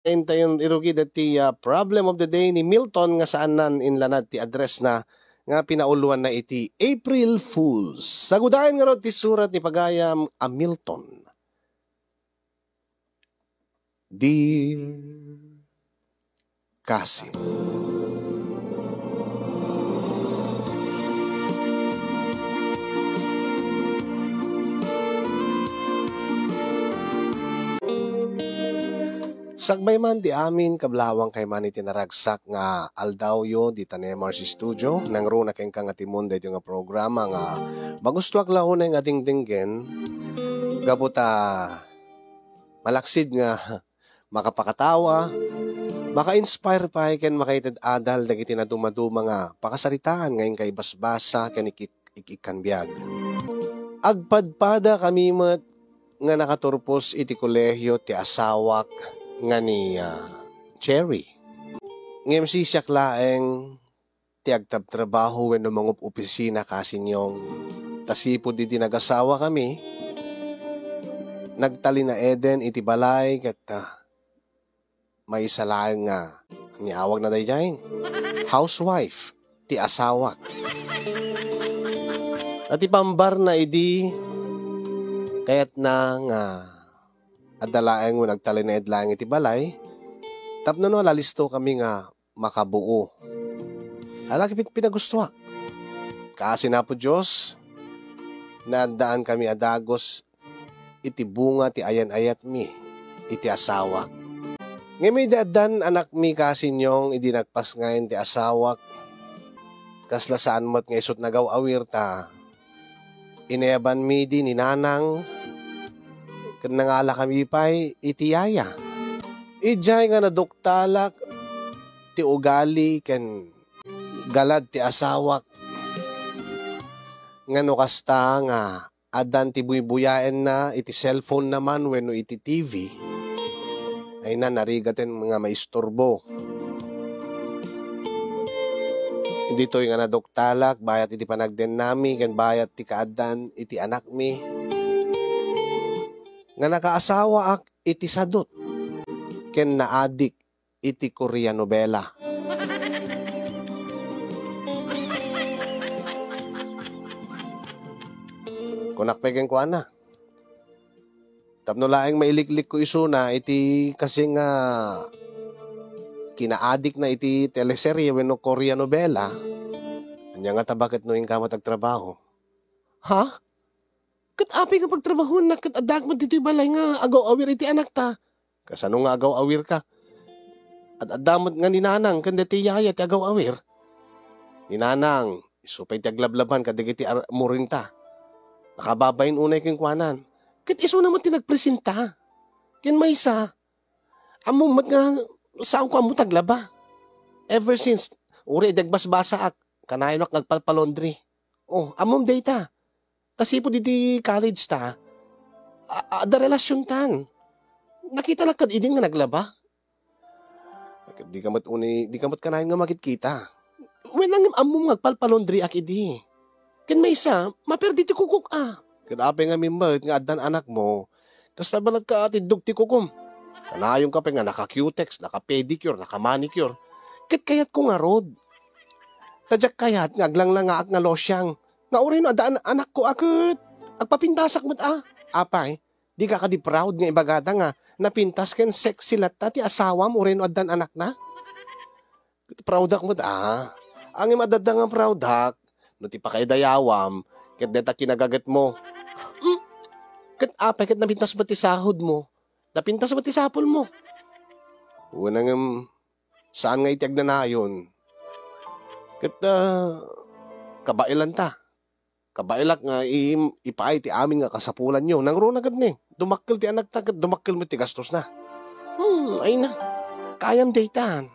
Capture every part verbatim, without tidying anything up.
Intayon irugid ti, ah, problem of the day ni Milton nga saannan inlanad ti address na nga pinauluanna iti April Fools. Sagudayen ngarud ti surat ni pagayam a Milton. Dear Kasim. Sakbay man ti amin, kablawang kay man iti naragsak nga aldawyo dita Nemars Studio, nangruna kenka nga timon daytoy nga programa nga magustuak la unay nga dingdinggen, gapu ta malaksid nga makapakatawa, maka-inspire pay ken makaited-adal dagiti nadumaduma nga pakasaritaan nga inka ibasbasa ken ikit-, ik-ikkan biag. Agpadpada kami met nga nakaturpos iti kolehio ti asawak nga ni, ah, Cherry. Ngem sisiak laeng ti agtabtrabaho wenno mangup-opisina, Kasinyong. Ta sipud idi nagasawakami, nagtalinaeden iti balay ket, ah, maysa laeng nga, ania awagna daydiay? Housewife ti asawak. Ta ti pambarna idi, kayatna nga adda laeng wenno agtalinaed laeng iti balay tapno no, lalistokami nga makabuo. Ala, ket pinagustoak. Kaasi ni Apo Dios, naaddaankami a dagus iti bunga ti ayan-ayatmi iti asawak. Ngem idi addan anakmi, Kasinyong, idi nagpasngayen ti asawak, kasla saan met nga isut' nagaw-awir ta inayabanmi idi ni nanang ket nangalakami pay iti yaya. Idiay nga naduktalak ti ugali ken galad ti asawak nga no kasta nga addan ti buybuyaenna iti cellphone-na man wenno iti T V, ay na, narigaten nga maisturbo. Ditoy nga naduktalak bayat iti panagdennami ken bayat ti kaaddaan iti anakmi nga nakaasawaak iti sadut ken naadik iti Korea nobela. Kunak pay kenkuana, tapno laeng mailiklikko isuna iti kaasi nga kinaadikna iti teleserye wenno Korea nobela, ania ngata, baket no inka met agtrabaho? Ha? Ket apay nga pagtrabahuennak ket addaak met ditoy balay nga agaw-awir iti anakta? Kasano nga agaw-awirka? Ad-adda met nga ni nanang ken daytoy yaya ti agaw-awir. Ni nanang, isu pay ti aglablaban kadagiti ar-, muringta. Nakababain unay kenkuanan. Ket isuna met ti nagpresenta. Ken maysa, ammom met nga saanko ammo ti aglaba. Ever since, uray idi agbasbasaak, kanayonak nga agpalpalaundry. Oh, ammom dayta. Ta sipud idi college ta, a-, adda relasiontan. Nakitanak kad idin nga naglaba. Ket dika met uni-, dika met kanayon nga makitkita. Wen, ngem ammom nga agpalpalaundryak idi. Ken maysa, maperdi ti kukok a. Ket apay ngamin met nga addan anakmo, kasta met latta a tiddog ti kukom? Kanayonka pay nga naka-cutex, naka-pedicure, naka-manicure. Ket kayatko ngarud. Ta diak kayat nga aglanglangaak nga losyang. Nga uray no adda an-, anakko a ket agpapintasak met a. Apay, dika kadi proud nga ibagada nga napintas ken sexy latta ti asawam uray no addan anakna? Proudak met a. Ngem adda nga proudak no ti pakaidayawam ket dayta kinagagetmo. Hmm? Ket apay ket napintas met ti sahodmo? Napintas met ti sapulmo? Wen, ngem saan nga iti agnanayon. Ket, ah, kabaelanta. Kabaelak nga im-, ipaay ti amin nga kasapulanyo. Nangruna ket ni, dumakkel ti anakta ket dumakkel met ti gastosna. Hmm, ay na. Kayam daytan.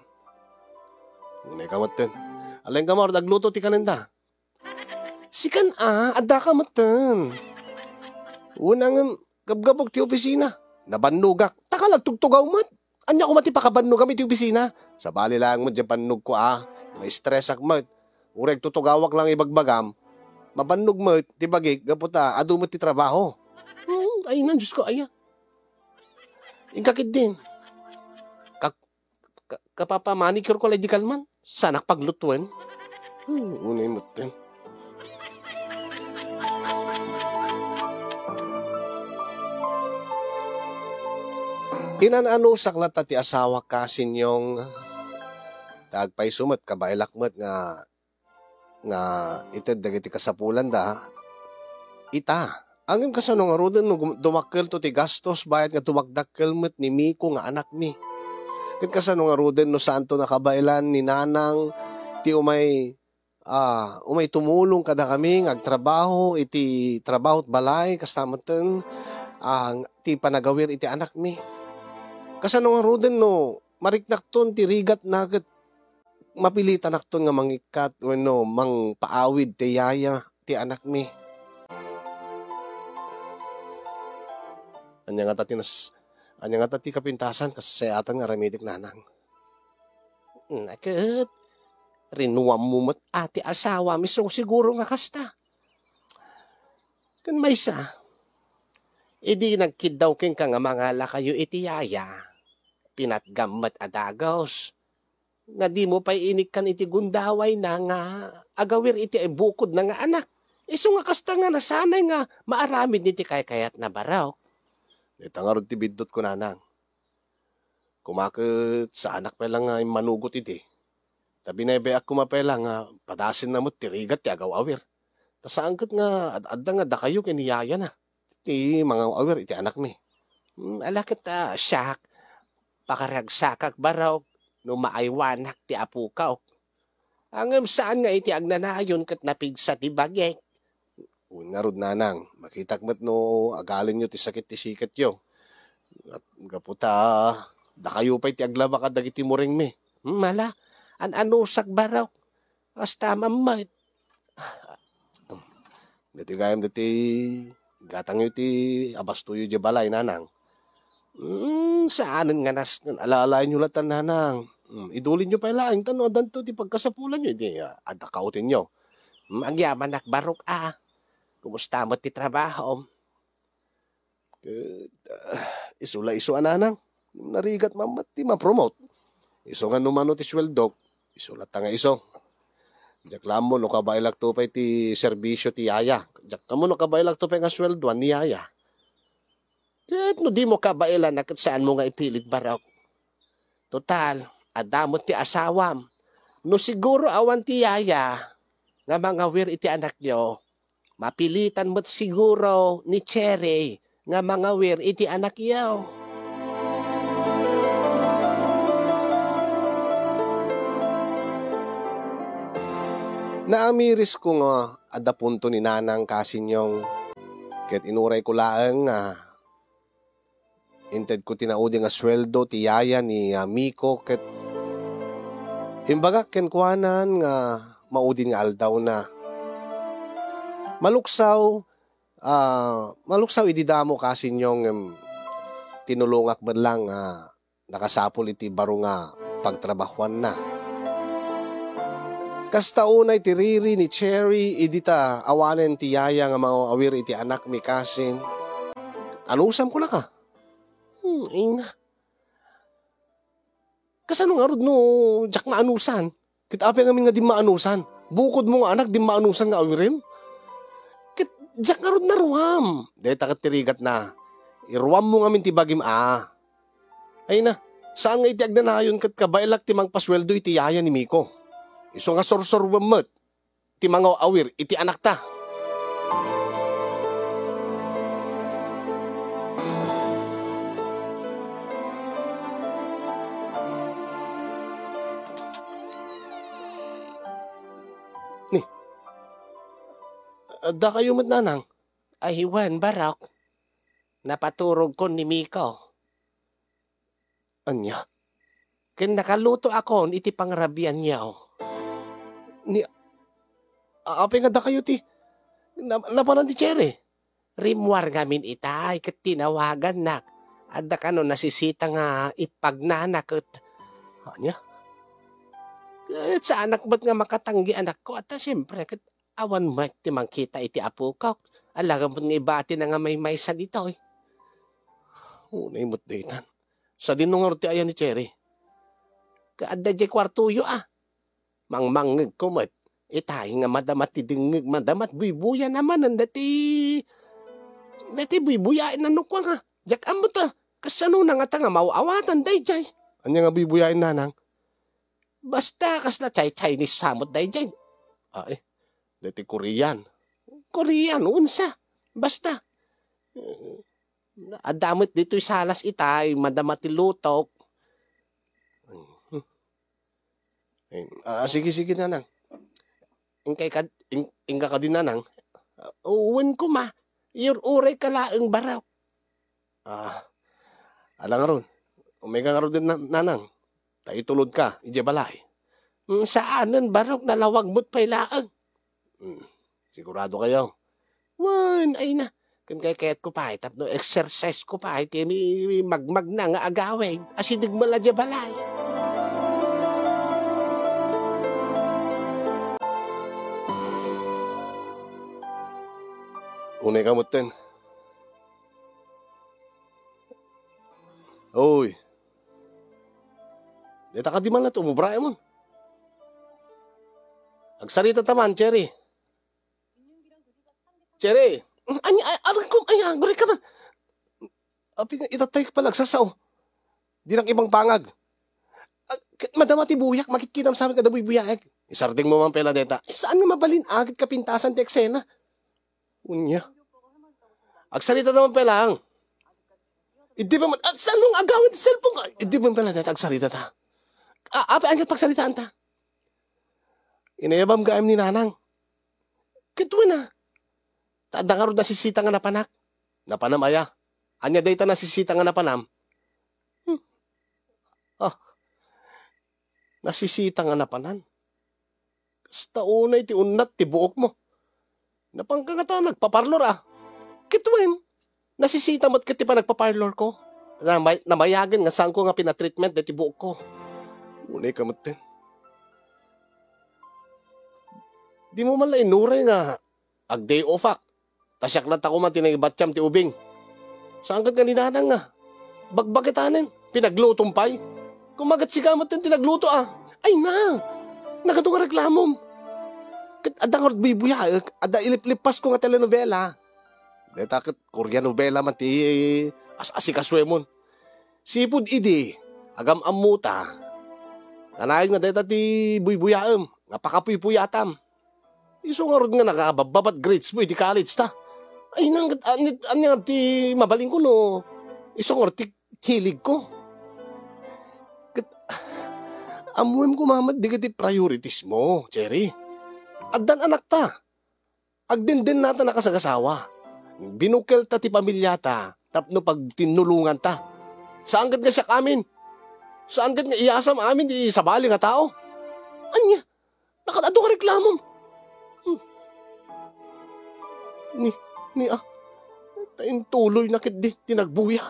Unay ka metten. Alaen ka, Mard, agluto ti kanenda. Sikan a, adda ka metten. Wen, ngem gabgabok ti opisina. Nabannogak. Takal, agtugtugaw met. Ania koma ti pakabannogam iti opisina? Sabali laeng met diay bannogko a. Ma-stressak met. Uray agtutugawak lang ibagbagam. Mabannog met ti bagik gapu ta adu met ti trabaho. Hmm, ay na, Diyos ko, aya. Inka ketdin. Kapapamanicure ko la idi kalman. Saanak paglutuen. Hmm, unay metten. Inan-anusak latta ti asawak, Kasinyong. Ta agpayso met, kabaelak met nga, nga ited dagiti kasapulanda, ita. Ngem kasano ngaruden no gum-, dumakkelto ti gastos bayat nga dumakdakkel met ni Miko nga anakmi? Ket kasano ngaruden no saanto nakabaelan ni Nanang ti umay, ah, umay tumulong kadakami nga agtrabaho iti trabaho ti balay, kasta metten, ah, ti panagawir iti anakmi? Kasano ngaruden no mariknakton ti rigatna ket mapilitanakton nga mangikkat wenno mangpaawid ti yaya ti anakmi? Ania ngata ti nas-, ania ngata ti kapintasan, kasasayatan nga aramidek, Nanang? Hmm, ket rinuammo met a ti asawam, isu siguro nga kasta. Ken maysa, idi nagkiddaw kenka nga mangalakayo iti yaya, pinatgam met a dagus nga dimo pay inikkan iti gundawayna nga agawir iti bukodna nga anak. Isu nga kasta nga nasanay nga maaramid iti kaykayatna, Barok. Dayta ngarud ti biddutko, Nanang. Koma ket saanak pay la nga immanugot idi. Ta binaybay-ak koma pay la nga padasenna met ti rigat ti agaw-awir. Ta saan ket nga ad-adda nga dakayo ken ni yayana ti mangaw-awir iti anakmi. Hmm, ala ket, ah, siak, pakaragsakak, Barok, no maaywanak ti apokak. Ngem saan nga iti agnanayon ket napigsa ti bagik. Wen ngarud, Nanang, makitak met no agalinyo ti sakit ti siketyo. Gat-, gapu ta dakayo pay ti aglaba kadagiti muringmi. Hmm, ala, an-anusak, Barok. Kasta met. Dati gayam dati gatangyo ti abastoyo idiay balay, Nanang. Hmm, saanen nga nas-, ala-alaenyo latta, Nanang. Hmm, idulinyo pay laeng ta no addanto ti pagkasapulanyo, idi, ah, adda kautenyo. Hmm, agyamanak, Barok, a. Kumusta met ti trabahom? Ket, ah, isu la isu a, Nanang. Narigat man met ti ma-promote. Isu nga no mano ti sueldok, isu latta nga isu. Diak la ammo no kabaelakto pay ti serbisio ti yaya. Diak ammo no kabaelakto pay nga sueldoan ni yaya. Ket no dimo kabaelan a ket saanmo nga ipilit, Barok. Total, adda met ti asawam. No siguro awan ti yaya nga mangawir iti anakyo, mapilitan met siguro ni Cherry nga mangawir iti anakyo. Naamirisko nga adda punto ni Nanang, Kasinyong, ket inurayko laeng nga intedko ti naudi nga sueldo ti yaya ni, ah, Miko ket imbagak kenkuanan nga maudi nga aldawna. Maluksaw, ah, maluksaw idi damo, Kasinyong, ngem tinulongak met lang nga nakasapul iti baro nga pagtrabahuanna. Kasta unay ti riri ni Cherry idi ta awanen ti yaya nga mangaw-awir iti anakmi, Kasin. Anusam kunaka? Hmm, ina. Kasano ngarud no diak nga anusan? Ket apay ngamin nga dimmaanusan? Bukodmo nga anak dimmaanusan nga awirim? Ket diak ngarud naruam. Dayta ket ti rigatna. Iruammo ngamin ti bagim a. Ay na, saan nga iti agnanayon ket kabaelak ti mangpasueldo iti yaya ni Miko. Isu nga sursuruem met ti mangaw-awir iti anakta. Ni, adda kayo met, Nanang? Ay, wen, Barok. Napaturogkon ni Miko. Ania? Ken nakalutoakon iti pangrabianyo. Ni, a-, apay nga dakayo ti na-, napanan ti Cherry? Rimmuar ngamin itay ket tinawagannak. Adda kano nasisita nga ipagnana ket, ania? Ket saanak met nga makatanggi, anakko. Ata siempre ket awan met ti mangkita iti apokak. Alagad met nga ibatina nga maymaysa ditoy. Unay met daytan. Sadino ngarud ti ayan ni Cherry? Ket adda diay kuartoyo a. Mangmangngegko met. Itay nga madama ti dengngeg, madama ti buybuya na manen dati, dati buybuya na nukwa nga. Diak ammo ta, kasano na nga ta nga maaw-awatan daydiay? Ania nga buybuyaen, nanang? Basta kasla chay-Chinese samot daydiay. Ay, dati Korean. Korean, unsa? Basta. Eh, adda met ditoy salas itay, madama ti lutok. Eh, ah, sige, sige, nanang. Inkay kad-, in-, inka kadi, nanang? Ah, wen koma, iyur-uray ka laeng barok. Ah, ala ngarud. Umay ka ngarud, na-, nanang. Ta itulod ka, idiay balay. Mm, saanen, barok, nalawag met pay laeng. Mm, sigurado kayo? Wen, ay na. Ken kayatko pay, tapno exercise ko pay, ti mi-, mi-, magmagna nga agawid, asideg met la diay balay. Unay ka metten. Oy. Deta kadi man la ti umubraem. Agsarita ta man, Cherry. Cherry. Anya, ay, aray ko, ay, aguray ka man. Apay nga, itatay ka pala agsasao. Dinak ibangpangag. Ah, k-, madama ti buyak, makitkitam sa amin kada buybuyaek. Isardeng mo man pay la deta. Eh, saan nga mabalin agit kapintasan ti eksena? Unya. Agsarita naman pay laeng. Idi pa man, ah, saan nga agawid ti cellphone ko? Idi pa man pay la deta, agsarita ta. Ah, apay, anya pagsaritaan ta? Inayabam gayam ni nanang. Ket wen a. Ta adda ngarud nasisita nga napanak. Napanam aya? Anya dayta nasisita nga napanam? Hmm. Ah, nasisita nga napanan. Kasta unay ti unnat ti buokmo. Napanka ngata nagpaparlor a. Ket wen, nasisita met ket ti panagpaparlorko. Namay-, namayagen nga saanko nga pinatreatment daytoy buokko. Unay ka metten. Dimo man la inuray nga ag-day off-ak. Ta siak latta koma ti nangibatiam ti ubing. Saan ket nga ni nanang nga bagbagetanen, pinaglutom pay. Kumagat sika met ti nagluto a. Ay na! Nagadu nga reklamom. Ket adda ngarud buybuyaek, adda iliplippasko nga telenovela. Dayta ket Korean novela man ti as-, asikasuemon. Sipud idi, agam-ammota. Kanayon nga dayta ti buybuyaem, nga pakapuypuyatam. Isu ngarud nga nakababbabat grades mo idi college ta. Ay, nang, anya, anya ti mabalinko no isu ngarud ti hiligko. Ket, ammoem koma met dagiti priorities mo, Cherry. Addan anakta. Agdendennata a kasagasawa. Binukelta ti pamiliata tapno pagtinnulonganta. Saan ket nga siak amin? Saan ket nga iyasam amin ti sabali nga tao? Ania? Nakaadu nga reklamom. Hmm. Ni, ni, ah, ta intuloy na ketdi ti nagbuya.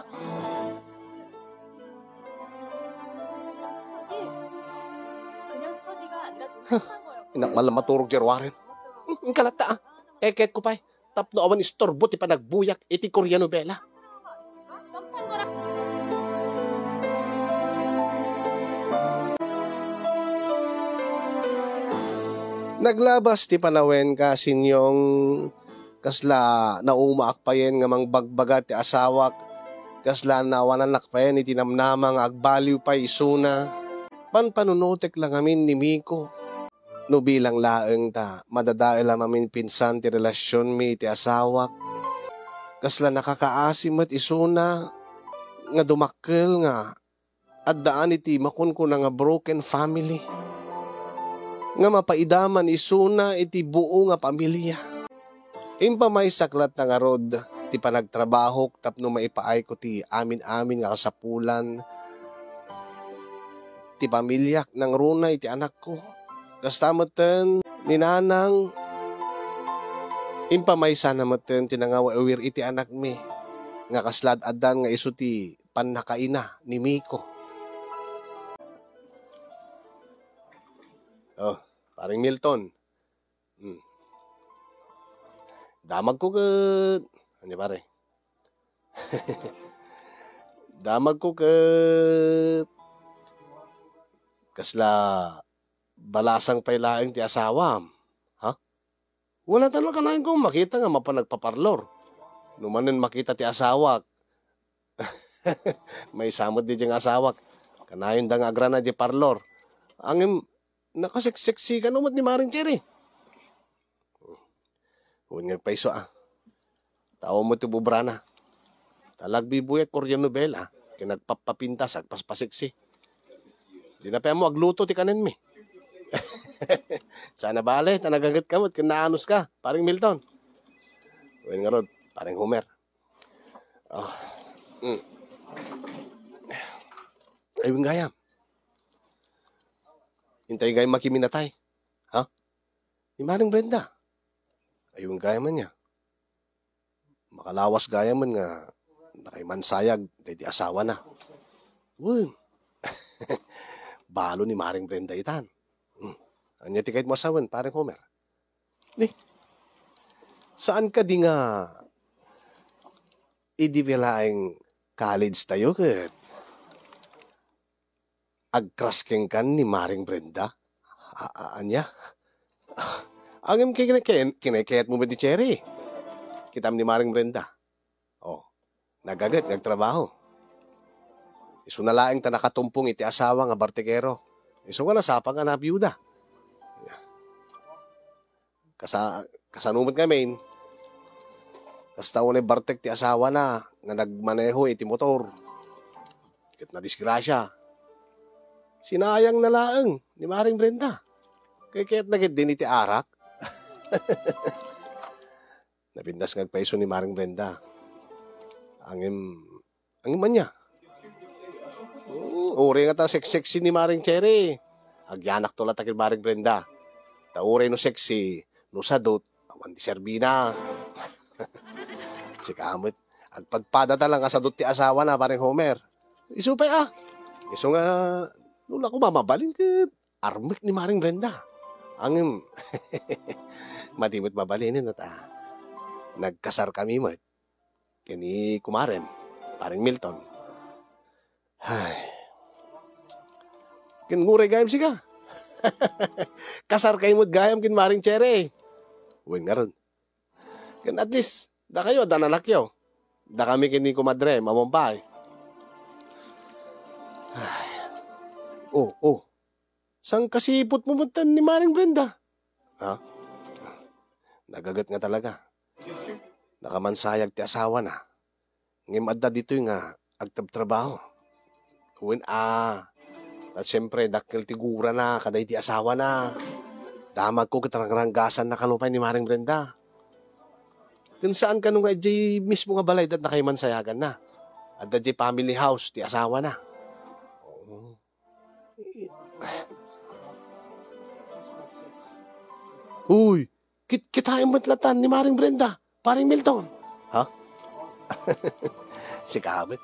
Huh, inak man lang maturog ti ruaren. Hmm, inka latta, ah. Kayatko pay. Tapno awan istorbo ti panagbuyak iti Korean novela. Naglabas ti panawen ka, Sinyong, kasla naumaak payen nga mangbagbaga ti asawak, kasla naawananak payen iti namnama nga agbaliw pay isuna. Panpanunotek la ngamin ni Miko. No bilang laeng ta madadael a maminpinsan ti relasionmi iti asawak, kasla nakakaasi met isuna nga dumakkel nga addaan iti makunkuna nga broken family, nga mapaidaman isuna iti buo nga pamilia. Impamaysak latta ngarud ti panagtrabahok tapno maipaayko ti amin-amin nga kasapulan ti pamiliak nangruna iti anakko. Kasta metten ni nanang, impamaysana metten ti nangaw-awir iti anakmi nga kasla ad-addan nga isu ti pannakaina ni Miko. Oh, Paring Milton. Hmm. Damagko ket, ano, pare? Damagko ket kasla balasang pay laeng ti asawam. Ha? Wala ta no kanayon ko makita nga mapan nagpaparlor. No manen makita ti asawak, maysa met di nga asawak. Kanayon da nga agrana di parlor. Angem, nakaseksikan met ni Maring Cherry. Wen nga agpayso, ah. Tao mo ti bubrana. Talagbibuyat Korean novela. Kinagpapapintas, agpaspaseksi. Di na pay mo agluto ti kanenmi. Sana bale, ta nagaget ka met, ken naanus ka, paring Milton. Wen ngarud, paring Homer. Ah. Mm. Ay, wen gayam. Intay gayam makiminatay. Ha? Ni Maring Brenda. Ay, wen gayam man niya. Makalawas gayam man nga nakaimansayag daydi asawana. Wen. Balo ni Maring Brenda itan. Hmm. Ania ti kayat mo a sawen, paring Homer? Ni, saan ka di nga idi bilaeng college tayo ket agkrasken kan ni Maring Brenda? A-, a-, ania? Angem kin-, kin-, kinakayat mo met ni Cherry? Kitam ni Maring Brenda. Oh, nagaget nga agtrabaho. Isuna laeng ta nakatumpong iti asawa nga bartekero. Isu nga nasapa nga nabiuda. Kasa-, kasano met ngamin, kasta unay bartek ti asawana nga nagmaneho iti motor. Ket nadisgrasia. Sinayang na laeng ni Maring Brenda. Kay ket nagid din iti arak. Napintas nga agpayso ni Maring Brenda. Angem, angem ania? Hmm, uray nga ta seksexy ni Maring Cherry. Agyanakto la ta ken Maring Brenda. Ta uray no sexy, no sadut, awan ti serbina. Sika met, agpadpada ta la nga sadut ti asawana, paring Homer. Isu pay, ah. Isu nga, no la ko mamabalin ket armek ni Maring Brenda. Angem, madi met mabalinen ta nagkasar kami met ken ni kumarem, paring Milton. Ay. Ken nguray gayam sika. Kasar kayo met gayam ken Maring Cherry. Wen ngarud. Ken at least, dakayo, adda nanakyo. Dakami ken ni kumadre, mamon pay. Ay. Oh, oh. Saan kasiput mo met ni Maring Brenda? Ha? Nagaget nga talaga. Nakamansayag ti asawana. Ngem adda ditoy nga agtrabtrabaho. Wen a, ta siempre, dakkel ti gurana kadaydi asawana. Damagko ket rangranggasanna kano pay ni Maring Brenda. Ken saan kano nga idiay mismo nga balay dat nakaimansayaganna. Adda diay family house ti asawana. Oo. Uy, kit-, kitaem met latan ni Maring Brenda, Paring Milton. Ha? Sika met.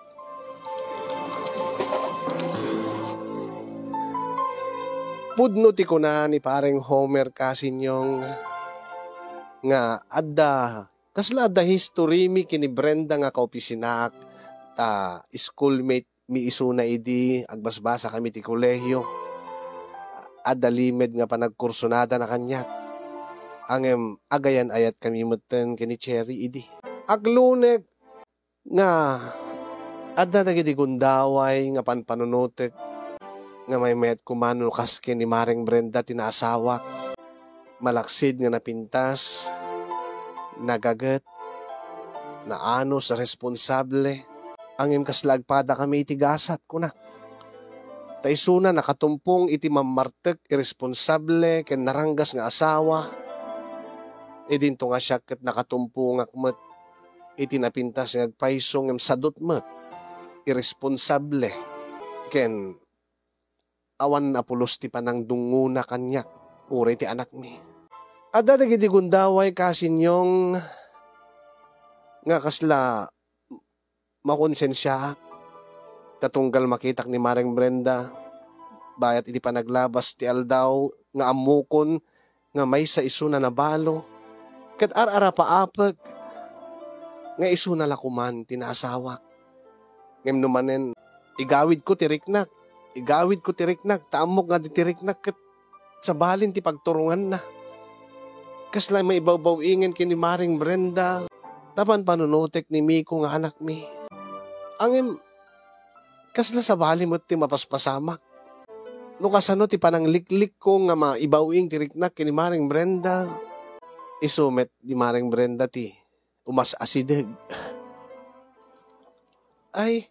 Pudno ti kuna ni Paring Homer Kasinyong nga adda, kasla adda history mi ken ni Brenda nga kaopisinaak ta schoolmate mi isuna idi agbasbasakami ti kolehio. Adda limed nga panagkursunadana kaniak. Ngem agayan-ayatkami metten ken ni Cherry idi. Aglunek nga adda dagiti gundaway nga panpanunotek nga maymayat koma no kas ken ni Maring Brenda ti naasawak. Malaksid nga napintas, nagaget, naanus, responsable, ngem kasla agpadakami iti gasat, kunak. Ta isuna nakatumpong iti mammartek, iresponsable, ken naranggas nga asawa. Idinto nga siak ket nakatumpongak met iti napintas nga agpayso ngem sadut met, iresponsable, ken awan a pulos ti panangdungngona kaniak, uray ti anakmi. Adda dagiti gundaway, Kasinyong, nga kasla makonsensiaak ta tunggal makitak ni Maring Brenda, bayat iti panaglabas ti aldaw nga ammokon nga maysa isuna nabalo, ket ar-arapaapek nga isuna la koman ti naasawak. Ngem no manen, igawidko ti riknak. Igawidko ti riknak, ta ammok nga ti riknak ket sabalin ti pagturonganna. Kasla maibawbaw-ingen ken ni Maring Brenda, ta panpanunotek ni Miko nga anakmi. Ngem, kasla sabali met ti mapaspasamak. No kasano ti panangliklikko nga maibaw-ing ti riknak ken ni Maring Brenda, isu met ni Maring Brenda ti umas-asideg. Ay,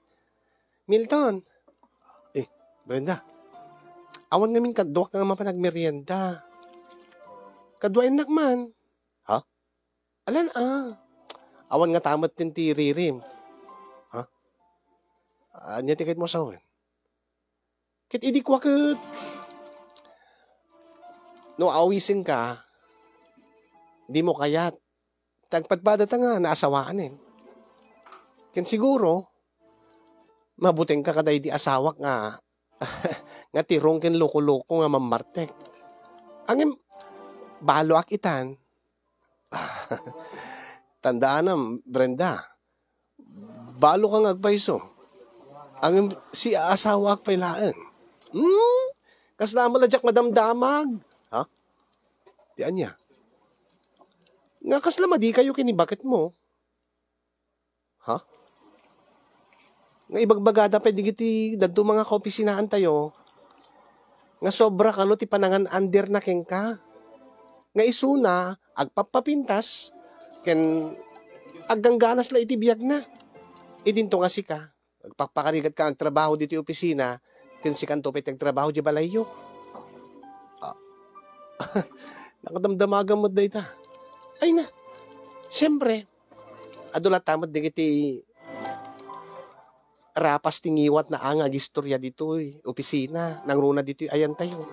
Milton. Eh, Brenda. Awan ngamin kaduak nga mapan agmerienda. Kaduaennak man. Ha? Alan, ah. Awan nga tamet ti ririm. Ha? Ania ti kayatmo a sawen? Ket idi kua ket, no awisenka, dimo kayat. Ta agpadpadata nga naasawaanen. Ken siguro, mabutengka kadaydi asawak nga, nga tirong ken loko-loko nga mammartek. Ngem, baloak itan. Tandaanam, Brenda, baloka nga agpayso. Ngem, si aasawaak pay laeng. Hmm? Kasla a maladiak madamdamag. Ha? Ti ania? Nga kasla madikayo ken ni baketmo? Ha? Nga ibagbagada pay dagiti dadto nga kaopisinaantayo nga sobra kano ti panangan-underna kenka. Nga isuna, agpappapintas, ken aggangganas la iti biagna. Idinto nga sika, agpakpakarigatka nga agtrabaho ditoy opisina, ken sikanto pay ti agtrabaho diay balayyo. Ah. Nakadamdamagam met dayta. Ay na, siempre, adu latta met dagiti rapas ti ngiwatna a nga agistoria ditoy opisina, nangruna ditoy ayantayo.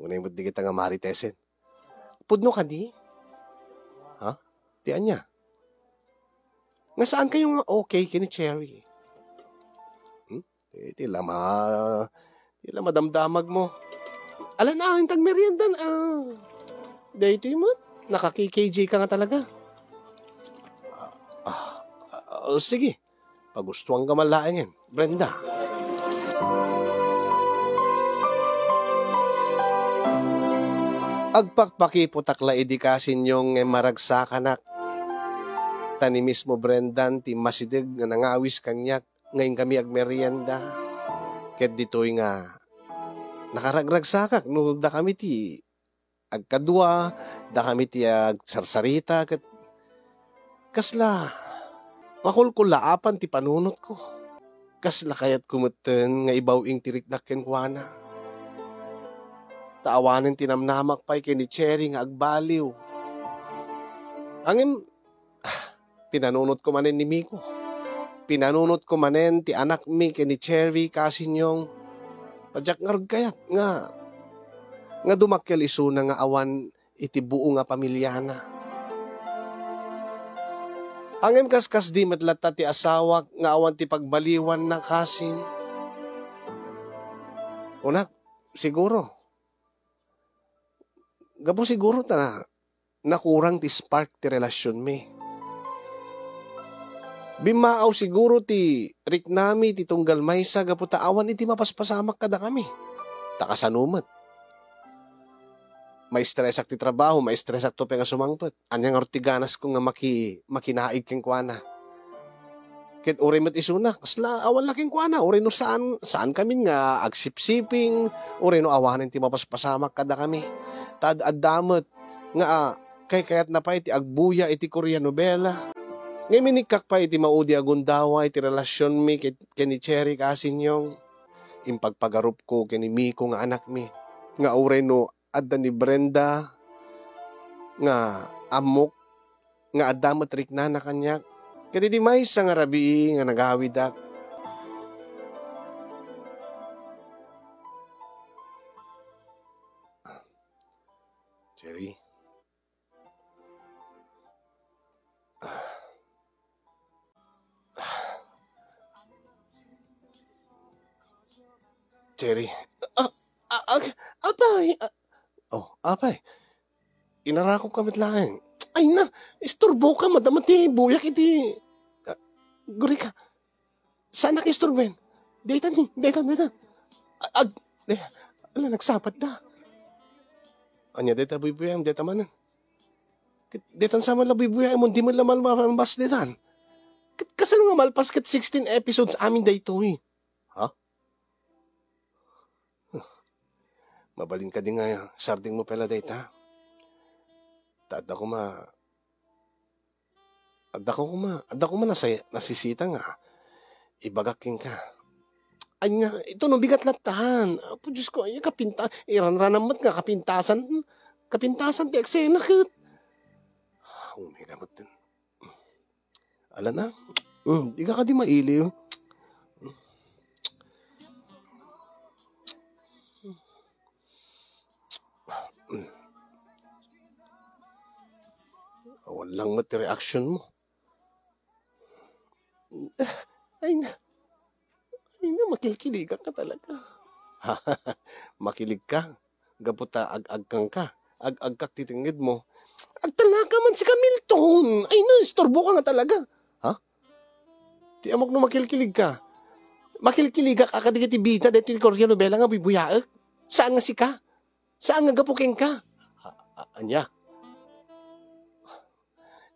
Unay met dagita nga maritesen. Pudno kadi? Ha? Ti ania? Nga saan kayo nga okay ken ni Cherry? Hmm? Ti, ti lama, ti lama damdamag mo. Alan, ah, intag meriendan, ah. Daytoy met, naka-K K J ka nga talaga. Ah, ah, ah, sige. Pagustuan ka man laengen, Brenda. Agpakpakiputak la idi kasinyo nga maragsakanak. Ta ni mismo Brendan ti masideg nga nangawis kaniak nga inkami agmerienda. Ket ditoy nga nakaragragsakak no dakami ti agkadua, dakami ti agsarsarita, ket kasla makulkulaapan ti panunotko. Kasla kayatko metten nga ibaw-ing ti riknak kenkuana. Ta awanen ti namnamak pay ken ni Cherry nga agbaliw. Ngem, pinanunotko manen ni Miko. Pinanunotko manen ti anakmi ken ni Cherry, kasinyong. Ta diak ngarud kayat nga, nga dumakkel isuna nga awan iti buo nga pamiliana. Ngem kaskasdi met latta ti asawak nga awan ti pagbaliwanna, kasin. Kunak, siguro. Gapu siguro ta nakurang ti spark ti relasionmi. Bimmaaw siguro ti riknami ti tunggal maysa gapu ta awan iti mapaspasamak kadakami. Ta kasano met? Maistresak ti trabaho, maistresak to pay nga sumangpet. Ania ngarud ti ganasko nga maki-, makinaig kenkuana? Ket uray met isuna, kasla awan la kenkuana, uray no saan, saan kami nga agsipsiping, uray no awanen ti mapaspasamak kadakami. Ta ad-adda met nga, ah, kaykayatna pay ti agbuya iti Korea novela. Ngem inikkak pay iti maudi a gundaway ti relasionmi ket, ken ni Cherry, kasinyong. Impagpagarupko ken ni Miko nga anakmi, nga uray no adda ni Brenda nga ammok nga adda met riknana kaniak. Ket idi maysa nga rabii nga nagawidak, Cherry. Cherry. Ah, ah, ah, apay, ah, oh, apay. Inarakop ka met laeng. Ay na, isturbo ka, madama ti buyak iti, ah, guri ka. Saanak isturben? Daytan ni, daytan, daytan. Ag, eh, ala, nagsapatda. Ania dayta buybuyaem, dayta manen. Ket daytan sa man la buybuyaem, di man la malmalpas daytan. Ket kasano nga malpas ket sixteen episodes amin daytoy? Ha? Mabalin kadi nga sardengmo pay la dayta? Ta adda koma, adda koma, adda koma nasa-, nasisita nga ibagak kenka. Ania, ito no bigat lattan. Apo Diyos ko, ay kapinta-, iranranam met nga kapintasan, kapintasan ti eksena ket. Ah, umega met din. Ala na. Hmm, di ka kadi mailiw. Awan lang met ti reaction mo. Ay na. Ay na, makilkiligak ka talaga. Makilig ka. Gapu ta ag-agkang ka. Ag-agkak ti tengnged mo. Agtalnaka man si Milton. Ay na, istorbo ka nga talaga. Ha? Ti amok no makilkilig ka. Makilkiligak a kadagiti bida daytoy Korea novela nga buybuyaek. Saan nga sika? Saan nga gapu kenka? A-, a-, ania?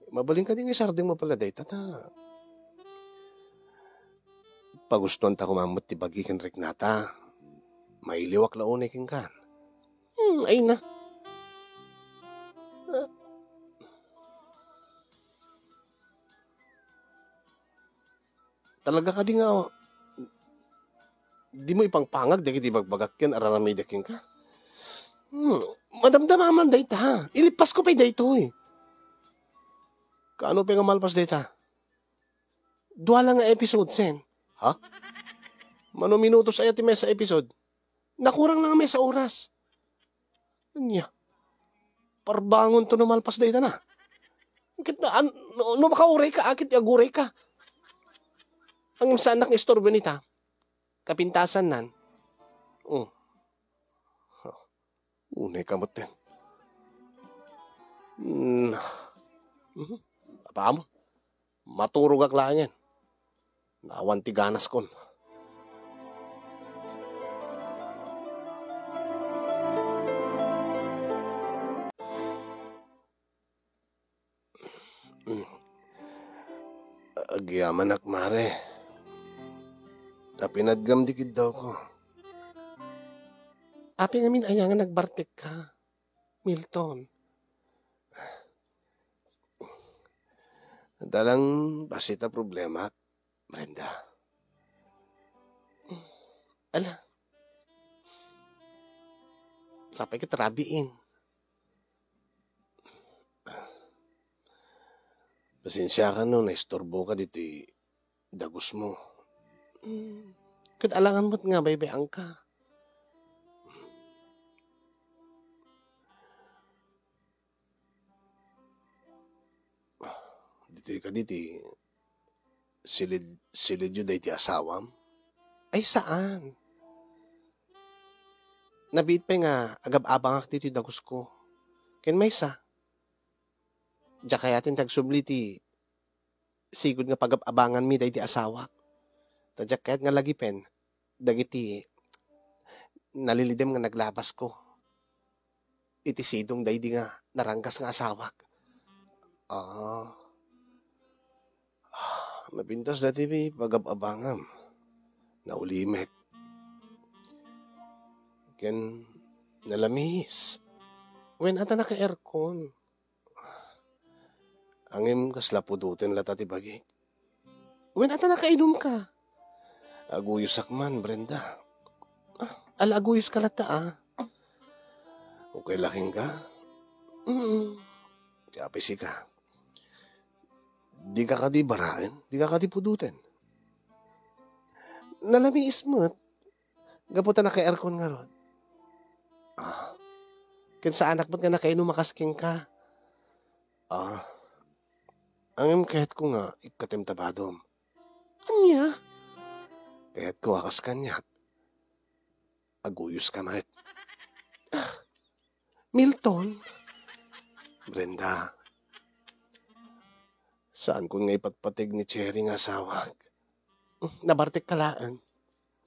Mabalin kadi nga isardengmo pay la dayta ta pagustuan ta koma met ti bagi ken riknata. Mailiwak la unay kenka. Hmm, ay na. Talaga kadi nga, dimo ipangpangag dagiti ibagbagak ken ar-aramidek kenka? Hmm, madamdama man dayta. Ilipasko pay daytoy. Kaano pay nga malpas dayta? Dua la nga episodes, eh. Ha? Mano minutos aya ti maysa episode? Nakurang lang nga maysa oras. Ania? Parbangonto no malpas dayta na. Ket na, an-, no, no makauray ka, ket aguray ka. Ang imsanak nga istorbo nita, kapintasan nan. Oh. Unay ka met, eh. Hmm. Mhm. Apaam? Maturogak laengen. Naawan ti ganaskon. Mm. Agyamanak, Mare. Ta pinadgam ti kiddawko. Apay ngamin aya nga nagbartekka, Milton? Adda lang bassit a problemak, Brenda. Ala. Sapay ket rabiin. Pasensiakan no naisturboka ditoy dagusmo. Mm. Ket alangan met nga baybay-angka. Ditoy kadi ti silid-, silidyo daydi asawam? Ay, saan. Nabiit pay nga agab-abangak ditoy dagusko. Ken maysa, diak kayaten ti agsubli ti sigud nga pagab-abanganmi daydi asawak. Ta diak kayat nga lagipen dagiti nalilidem nga naglabasko iti sidong daydi nga naranggas nga asawak. Ah. Ah, napintas daydi pagab-abangam. Naulimek. Ken nalamiis. Wen, adda naka-aircon. Ngem kasla pudoten latta ti bagik. Wen, adda nakainumka. Aguyosak man, Brenda. Ah, ala, aguyoska latta, ah. Okay la kenka? Mm. Ti apay sika. Dika kadi baraen? Dika kadi pudoten? Nalamiis met. Gapu ta naka-aircon ngarud. Ah. Ken saanak met nga nakainum a kas kenka. Ah. Ngem kayatko nga ikkatem ta badom. Ania? Kayatko a kas kaniak. Aguyoska met. Ah. Milton? Brenda. Saankon nga ipatpateg ni Cherry nga asawak. Nabartekka laeng.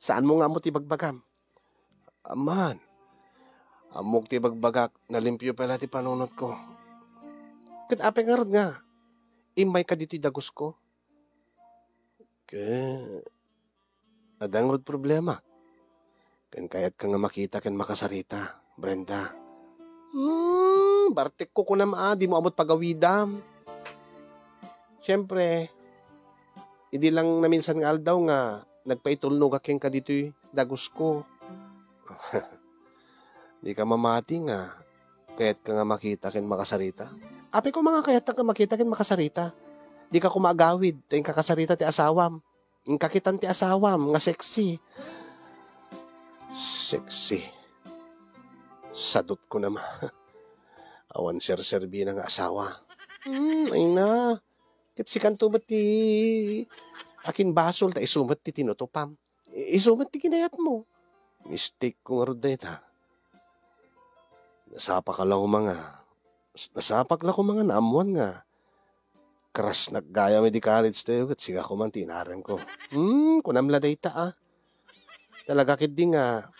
Saanmo nga ammo ti ibagbagam? Amman, ammok ti ibagbagak, nalimpio pay la ti panunotko. Ket apay ngarud nga immayka ditoy dagusko? Ket adda ngarud problema. Ken kayatka nga makita ken makasarita, Brenda. Hmm, bartekko kunam a, dimo ammo't pagawidam. Siyempre, idi lang naminsan nga aldaw nga nagpaitulnogak kenka ditoy dagusko. Dika mamati nga kayatka nga makita ken makasarita? Apay koma nga kayatka nga makita ken makasarita? Dika koma agawid ta inkakasarita ti asawam. Inkakitan ti asawam nga sexy. Sexy. Sadut kunam a. Awan serserbina nga asawa. Hmm, ay na. Ket sikanto met ti akin basol ta isu met ti tinutupam. I-, isu met ti kinayatmo. Mistake ko ngarud dayta. Nasapak la koma nga, nasapak la koma nga naammoan nga crush nak gayam idi college tayo ket siga koma ti inarem ko. Hmm, kunam la dayta a. Talaga ketdi nga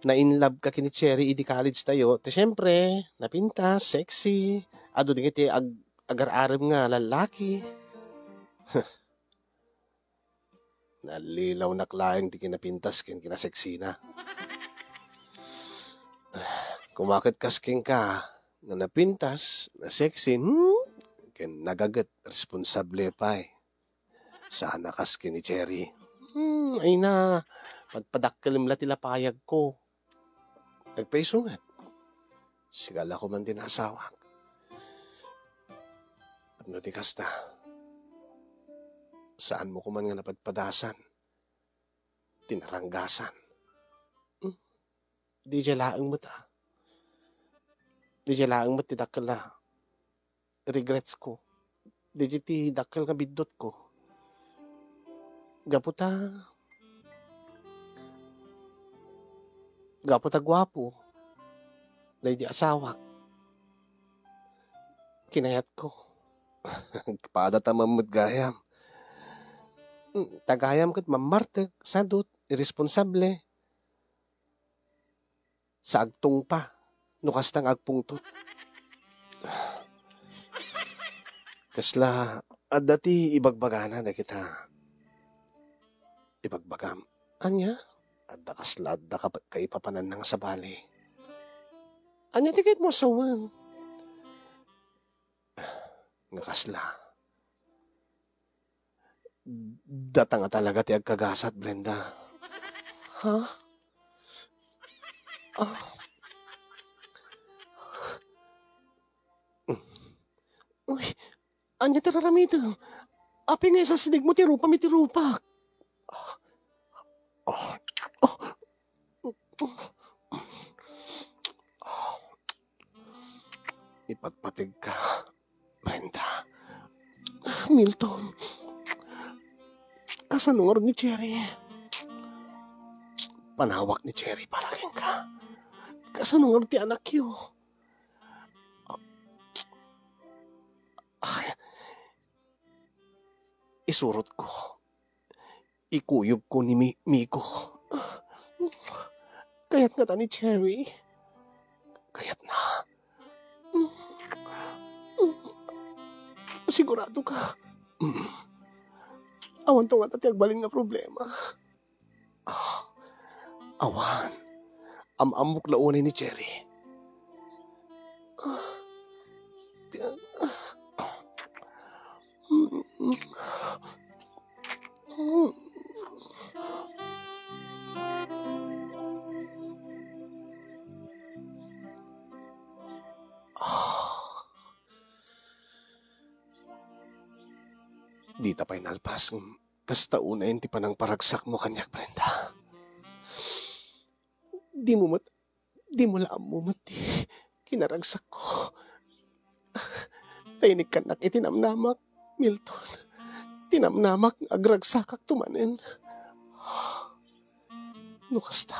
na-in love ka ken ni Cherry idi college tayo. Ti siyempre, napintas, sexy, adu dagiti ag-, agar-arem nga lallaki. Nalilawnak laeng ti kinapintas ken kinasexina. Kumaket kas kenka nga napintas, na-sexy, hmm? Ken nagaget, responsable pay. Sana kas ken ni Cherry. Hmm, ay na, padpadakkelem la ti lapayagko. Agpayso met. Siga la koma ti naasawak. Tapno ti kasta, saanmo koma nga napadpadasan, tinaranggasan. Hmm? Diay laeng met a. Diay laeng met ti dakkel a regrets ko. Diay ti dakkel nga biddutko. Gapu ta, gapu ta guapo daydi asawak. Kinayatko. Pada ta met gayam. Mm, ta gayam ket mammartek, sadut, irresponsable. Sa agtungpa, no kasta nga agpungtot. Kasla, adda ti ibagbagana dagita ibagbagam. Ania? Adda kasla, adda ka, kaipapananna nga sabali. Ania ti kayatmo a sawen? Nga kasla. Data nga talaga ti agkagasat, Brenda. Ha? Ah. Uy, ania ti raramidem? Apay nga isasidegmo ti rupam iti rupak? Ah. Ah. Ipatpategka, Brenda. Milton, kasano ngarud ni Cherry? Panawak ni Cherry para kenka. Kasano ngarud ti anakyo? Ay, isurotko. Ikuyogko ni Mi-, Miko. Kayat ngata ni Cherry. Kayatna. Sigurado ka? Awanto ngata ti agbalin nga problema. Ah, awan. Am-ammok la unay ni Cherry. Ah, ti-, ah. Dita pay nalpas ngem kasta unayen ti panangparagsakmo kaniak, Brenda. Dimo met, dimo la ammo met ti kinaragsakko. Ta inikkannak iti namnamak, Milton. Ti namnamak nga agragsakakto manen. No kasta,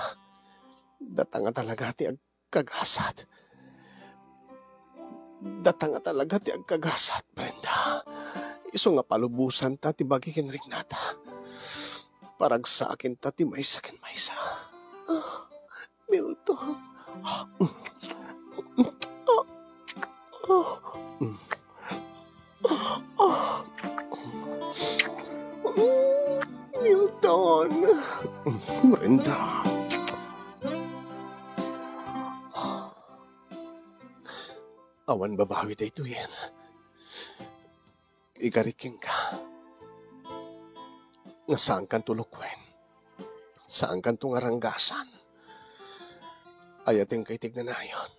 data nga talaga ti ag-, kagasat. Data nga talaga ti agkagasat, Brenda. Isu nga palubosanta ti bagi ken riknata. paragsakinta ti maysa ken maysa. Ah, Milton. Milton. Brenda. Awan babawi daytoyen. Ikarik kenka nga saankanto lukuen, saankanto nga ranggasan. Ayatenka iti agnanayon.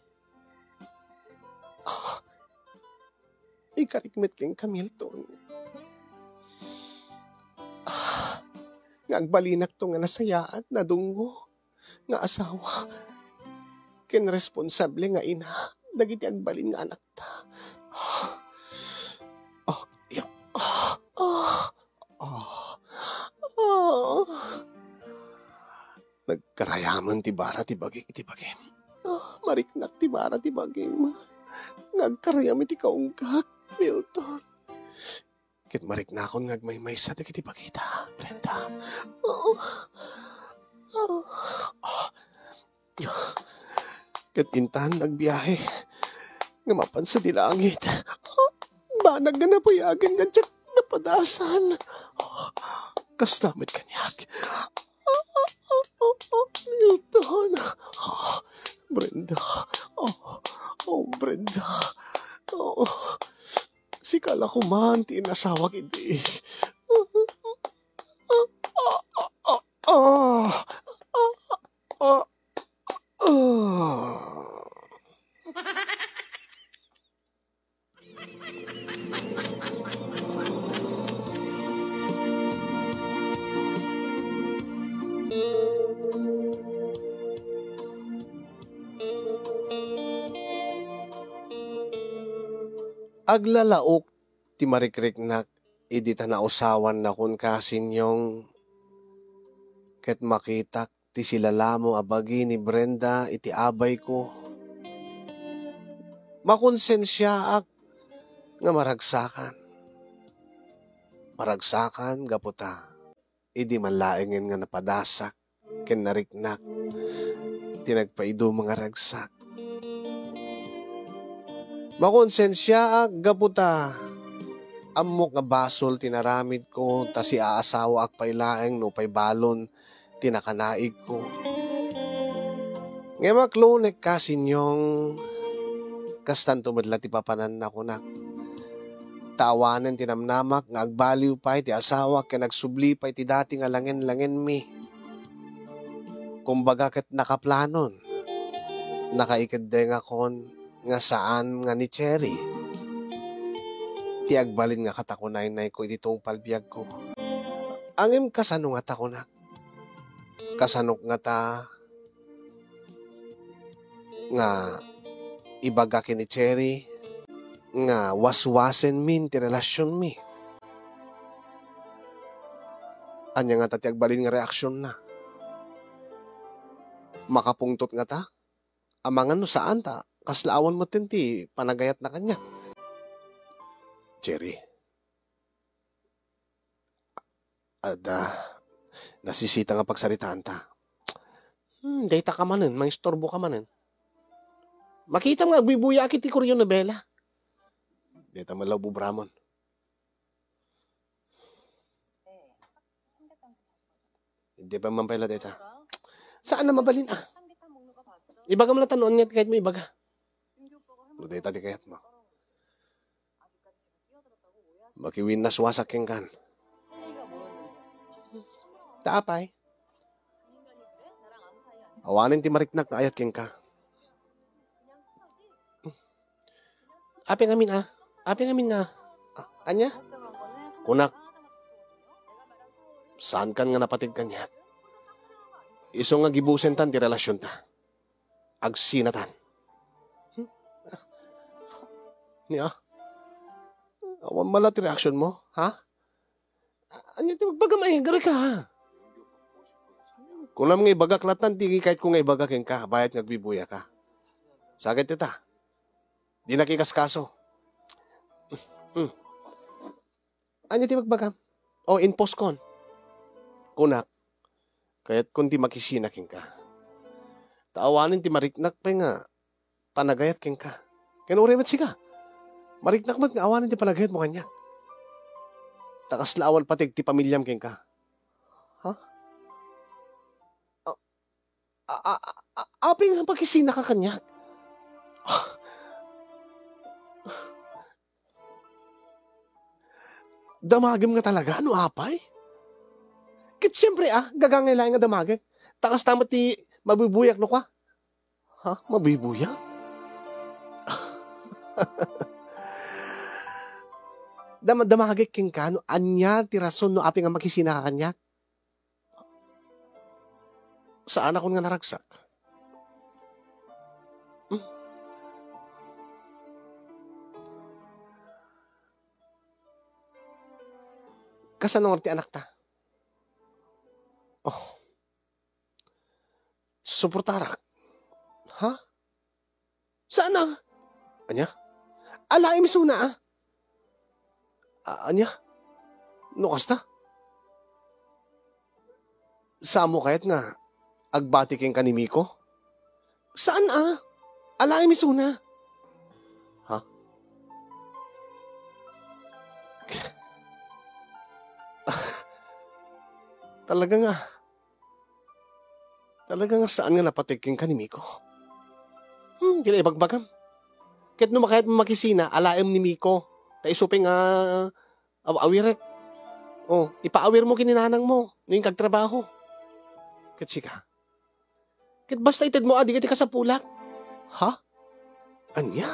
Ah, ikarik met kenka, Milton. Ah, nga agbalinakto nga nasayaat, nadunggo nga asawa ken responsable nga ina dagiti agbalin nga anakta. Ah, ah, ya, ah, ah, ah, ah. Nagkarayamen ti bara ti bagik iti bagim. Ah, mariknak ti bara ti bagim nga agkarayam iti kaunggak, Milton. Ket mariknakon nga agmaymaysa dagiti bagita, Brenda. Ah, ah, ah. Ket intan agbiahe nga mapan sadi langit. Ah, banag nga nabayagen nga diak napadasan. Ah, kasta met kaniak. Ah, ah, ah, ah, Milton. Ah, Brenda. Oh, oh, Brenda. Oh. Sika la koman ti inasawak idi. Ah, ah, ah, ah, ah, ah, ah. Aglalaok ti marikriknak idi ta nausawannakon ka, Sinyong, ket makitak ti silalamo a bagi ni Brenda iti abayko. Makonsensiaak nga maragsakan. Maragsakan gapu ta idi man laengen nga napadasak ken nariknak ti nagpaiduma nga ragsak. Makonsensiaak gapu ta ammok nga basol ti naramidko, ta siaasawaak pay laeng nupay balon ti nakanaigko. Ngem aklonekka, Sinyong, kastanto met la ti papanannakonak. Ta awanen ti namnamak nga agbaliw pay ti asawak ken agsubli pay ti dati nga langen-langenmi. Kumbaga ket nakaplanon, nakaikeddengakon nga saan nga ni Cherry ti agbalin nga katakunaynayko iti tungpal biagko. Ngem kasano ngata kunak? Kasanok ngata nga ibaga ken ni Cherry nga waswasenmin ti relasionmi? Ania ngata ti agbalin nga reaksionna? Makapungtot ngata? Amangan no saan ta kasla awan metten ti panagayatna kaniak. Cherry, adda nasisita nga pagsaritaanta. Hmm, dayta ka manen, mangisturbo ka manen. Makitam nga agbubuyaak iti Koreo Novela. Dayta met la ububramon. Hindi pa man pala dayta. Saan na mabalin, ah? Ibagam la ta no ania ti kayatmo ibaga. No dayta ti kayatmo. Makiwinnaswasak kenkan. Ta apay? Awanen ti mariknak nga ayat kenka. Apay ngamin, ah? Apay ngamin nga, ah, ania? Kunak, saankan nga napateg kaniak. Isu nga gibusentan ti relasionta. Agsinatan. Hmm? Ah. Ni, ah? Awan man la ti reaksionmo, ha? Ania ti ibagbagam, ay, agari ka, ha? Kunam nga ibagak latta ti kayatko nga ibaga kenka, bayat nga agbibuyaka. Saget ita. Dinak ikaskaso. Hmm. Ania ti ibagbagam? O, inposkon. Kunak, kayatkon ti makisina kenka. Ta awanen ti mariknak pay nga panagayat kenka. Ken uray met sika, mariknak met nga awanen ti panagayatmo kaniak. Ta kasla awan pateg ti pamiliam kenka. Ha? A-, a-, a-, a-, apay nga makisinaka kaniak? Damagem nga talaga no apay? Ket siempre, a, gagangay laeng nga damagek. Ta kasta met ti mabubuyak no kua. Ha? Mabubuyak? Dama-, damagek kenka no ania ti rason no apay nga makisinaka kaniak? Saanakon nga naragsak. Hmm. Kasano ngarud ti anakta? Oh. Suportarak. Ha? Saan a? Ania? Alaem isuna, a? A-, ania? No kasta? Saanmo kayat nga agbati kenka ni Miko? Saan a? Alaem isuna. Ha? Talaga nga. Talaga nga saan nga napateg kenka ni Miko? Hmm, dila ibagbagam. Ket no makayatmo makisina, alaem ni Miko. Ta isu pay nga aw-, awirek. Oh, ipaawirmo ken ni nanangmo no inka agtrabaho. Ket sika? Ket basta itedmo a dagiti kasapulak. Ha? Ania?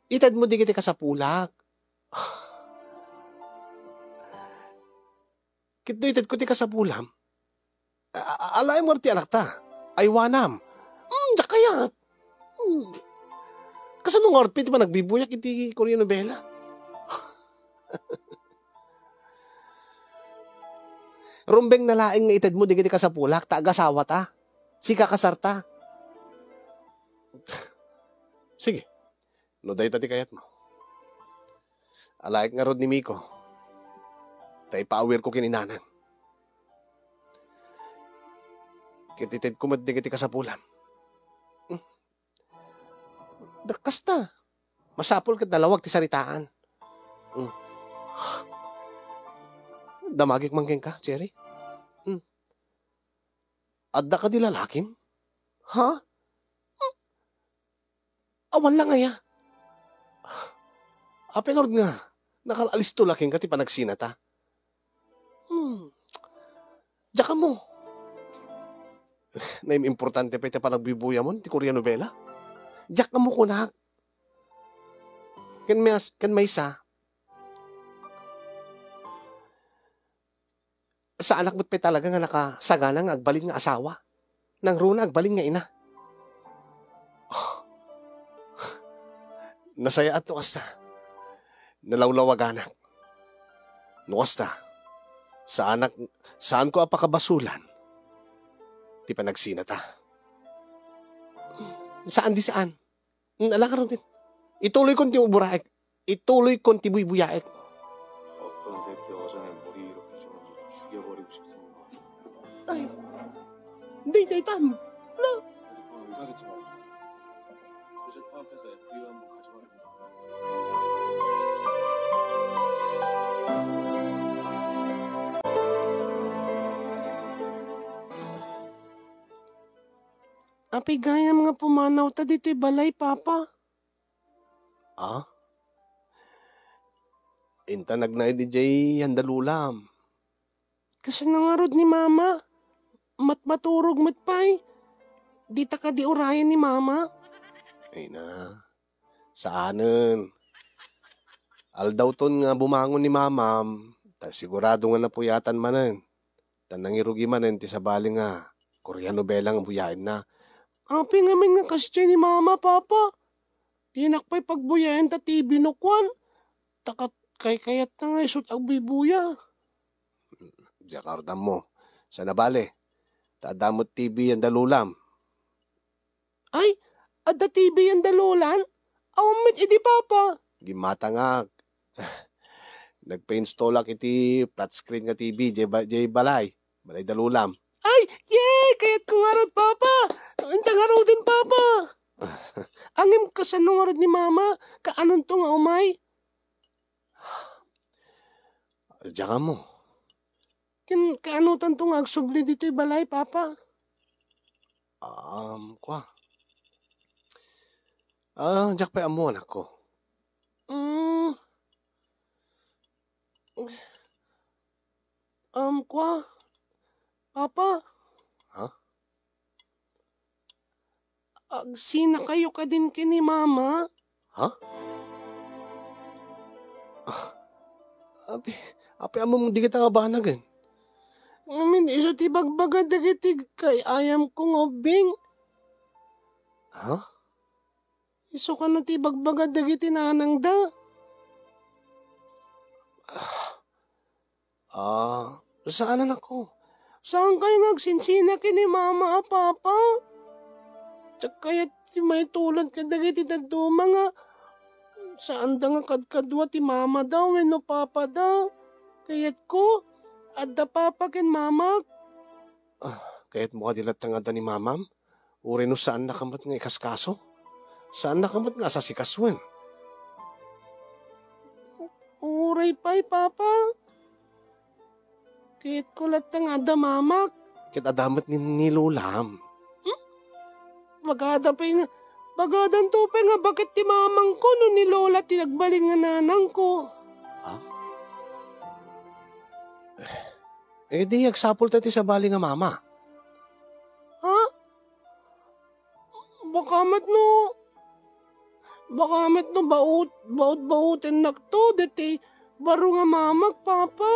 Itedmo dagiti kasapulak. Ket no itedko ti kasapulam, a-, a-, alaem ngarud ti anakta. Aywanam. Hmm, diak kayat. Hmm. Kasano ngarud pay ti panagbibuyak iti Korea novela? Rumbeng na laeng nga itedmo dagiti kasapulak ta agasawata. Sika kasarta. Sige. No dayta ti kayatmo. Alaek ngarud ni Miko. Ta ipaawirko ken ni nanang. Ket itedko met dagiti kasapulam. Hmm. Da-, kasta. Masapul ket nalawag ti saritaan. Hmm. Damagek man kenka, Cherry. Hmm. Adda kadi lalakim? Ha? Hmm. Awan lang aya. Apay ngarud nga nakal-alisto la kenka ti panagsinata? Hmm. Diak ammo. Naim-importante pay ti panagbibuyamon ti Korea novela. Diak ammo kunak. Ken mas-, ken maysa, saanak met pay talaga nga nakasagana nga agbalin nga asawa. Nangruna agbalin nga ina. Nasayaat no kasta. Nalawlawaganak. No kasta, saanak, saanko a pakabasulan ti panagsinata. Saan di saan. Ala karon ti, ituloykon ti uburaek. Ituloykon ti buybuyaek. 어떤 새끼 어장에 물 이렇게 주는지 죽여버리고 싶습니다. Ay, daytaytan. Ala. 이상했지만 사실 파악해서 에프디에이 한번 가져가야 됩니다. Apay gayam nga pumanawta ditoy balay, Papa? Ah? Inta nagnaed idiay andalulam. Kasano ngarud ni Mama? Matmaturog met pay. Dita kadi urayen ni Mama? Ay na. Saanen. Aldawton nga bumangon ni Mamam, ta sigurado nga napuyatan manen. Ta nangirugi manen ti sabali nga Korean nobela nga buyaenna. Apay ngamin nga kasdiay ni Mama, Papa? Dinak pay pagbuyaen ta T V no kuan. Ta kat-, kaykayatna nga isu't agbuybuya. Diak arudammo. Saan a bale, ta adda met T V andalulam. Ay, adda T V andalulan? Awan met idi, Papa. Gimmatangak. Nagpa-installak iti flat screen nga T V jay ba-, jay balay. Balay da Lolam. Ay, yay! Kayatko ngarud, Papa! Inta ngaruden, Papa! Ngem kasano ngarud ni Mama? Kaanonto nga umay? Diak ammo. Ken kaanotanto nga agsubli ditoy balay, Papa? Um, kua. Ah, diak pay ammo, anakko. Mm. Um, kua, Papa? Ha? Agsinakayo kadin ken ni Mama? Ha? Ah, apay, apay ammom dagita nga banagen? Ngamin, isu ti ibagbaga dagiti kay-ayamko nga ubbing. Ha? Isu kano ti ibagbaga dagiti nanangda? Ah, ah, saan, anakko? Saankayo nga agsinsina ken ni Mama a Papa? Diak kayat ti maitulod kadagiti dadduma nga saanda nga kadkadua ti mamada wenno papada. Kayatko, adda Papa ken Mamak. Ah, kayatmo kadi latta nga adda ni Mamam? Uray no saannaka met nga ikaskaso? Saannaka met nga asasikasoen? Uray pay, Papa. Kayatko latta nga adda Mamak. Ket adda met ni, ni Lolam. Hmm? Bagada pay nga, bagadanto pay nga baket ti mamangko no ni Lola ti nagbalin nga nanangko. Ha? Eh, di agsapulta ti sabali nga mama. Ha? Baka met no, baka met no baut-, baut-bautennakto ditoy baro nga mamak, Papa.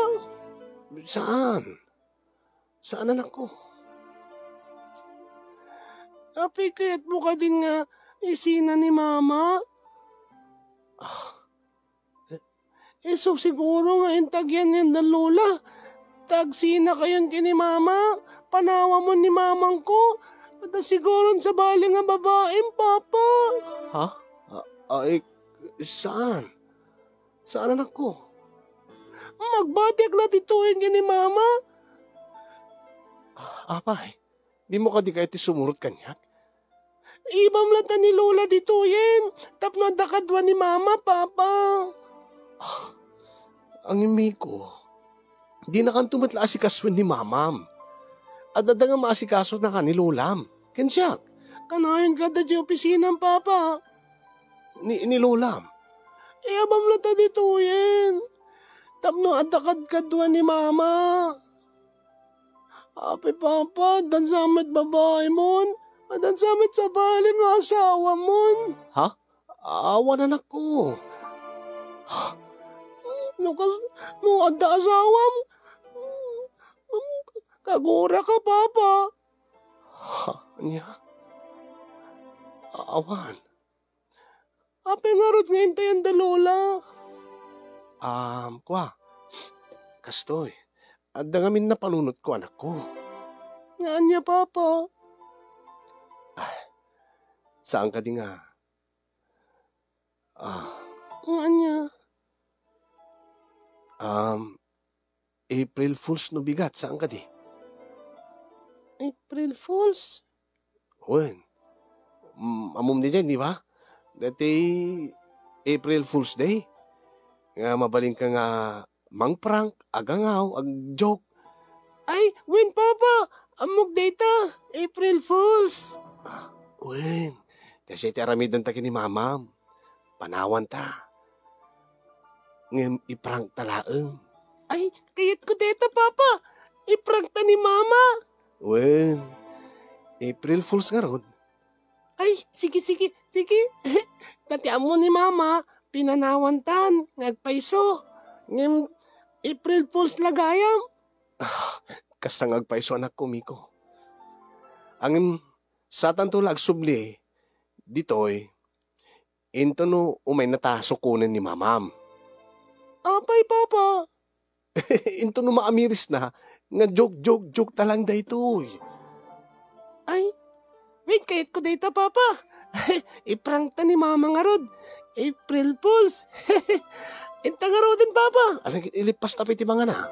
Saan? Saan, anakko? Apay kayatmo kadin nga isina ni Mama? Ah, Isu siguro nga inta agyanyan da Lola. Ta agsinakayon ken ni Mama, panawamon ni mamangko. Adda siguron sabali nga babaem, Papa. Ha? A-, ay, saan? Saan, anakko? Magbatiak la ditoyen ken ni Mama. Ah, apay, dimo kadi kayat ti sumurot kaniak? Ibam latta ni Lola ditoyen, tapno adda kadua ni Mama, Papa. Ah, ngem Miko, dinakanto met la asikasoen ni Mamam. Adda nga maasikaso na ka ni Lolam. Ken siak. Kanayon ka adda diay opisinam, Papa. Ni, ni Lolam. Ibam latta ditoyen, tapno adda kadkadua ni Mama. Apay, Papa, addan sa met babaemon? Addan sa met sabali nga asawamon? Ha? Awan, anakko. No kas-, no adda asawam, kaguraka, Papa. Ha? Ania? Awan. Apay ngarud nga intayan da Lola? Um, kua. Kastoy, adda ngamin napanunotko, anakko. Nga ania, Papa? Ah, saan kadi nga? Ah. Nga ania? Um, April Fools no bigat, saan kadi? April Fools? Wen. Mm, ammom daydiay, di ba? Daytoy April Fools Day. Nga mabalinka nga mangprank, agangaw, agjoke. Ay, wen, Papa! Ammok dayta! April Fools! Ah, wen. Kasi ti aramidenta ken ni Mamam. Panawanta. Ngem iprank ta laeng. Ay, kayatko dayta, Papa. Iprank ta ni Mama. Wen, April Fools ngarud. Ay, sige, sige, sige. Ta ti ammo ni Mama, pinanawantan nga agpayso. Ngem April Fools la gayam. Ah, kasta nga agpayso, anakko, Miko. Ngem, satanto la agsubli ditoy, into no umaynata sukonen ni Mamam. Apay, Papa? Into no maamirisna nga joke, joke, joke ta laeng daytoy. Ay, wait, kayatko dayta, Papa. Iprank ta ni Mama ngarud. April Fools. Inta ngaruden, Papa. Asan ket ilipas ta pay ti mangana?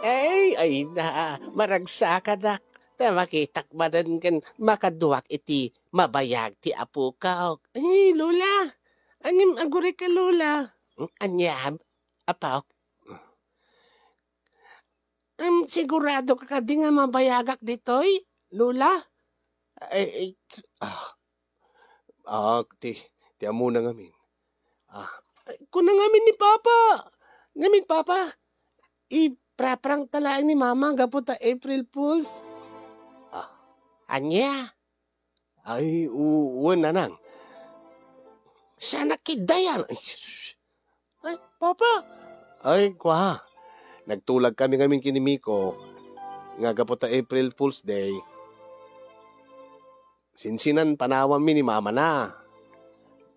Ay, ay na, maragsakadak. Ta makitak manen ken makaduak iti mabayag ti apokak. Ay, Lola. Angem agurek, Lola. Hmm, ania, apok? Em, sigurado ka kadi nga mabayagak ditoy, Lola? Ay, ay, ah, ah, ti, ti ammona ngamin. Ah, ay, kuna ngamin ni Papa. Ngamin, Papa, ipraprank ta laeng ni Mama gapu ta April Fools. Ah, ania? Ay, u-, wen, nanang. Saan a kiddayan? Ay, sus. Ay, Papa. Ay, kua. Nagtulag kami ngamin ken ni Miko nga gapu ta April Fool's Day. Sinsinan panawanmi ni Mama na.